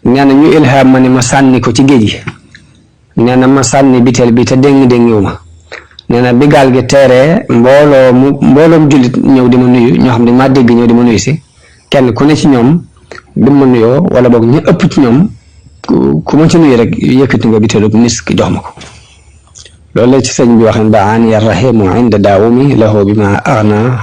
nee na ñu ilham ma ne ma sànni ko ci géej gi. nee na ma sànni biteel bi te déng-déngiwu ma. nee na bi gaal gi teeree mbooloom jullit ñëw di ma nuyu, ñoo xam ne maa dégg ñëw di ma nuyu si, kenn ku ne ci ñoom bi ma nuyoo wala boog ñu ëpp ci ñoom ku ma ci nuyu rek yëkkati nga biteelu misk jox ma ko. loolu la ci sëñ bi wax ne daani rahimu inda daawumi lahu bi ma agna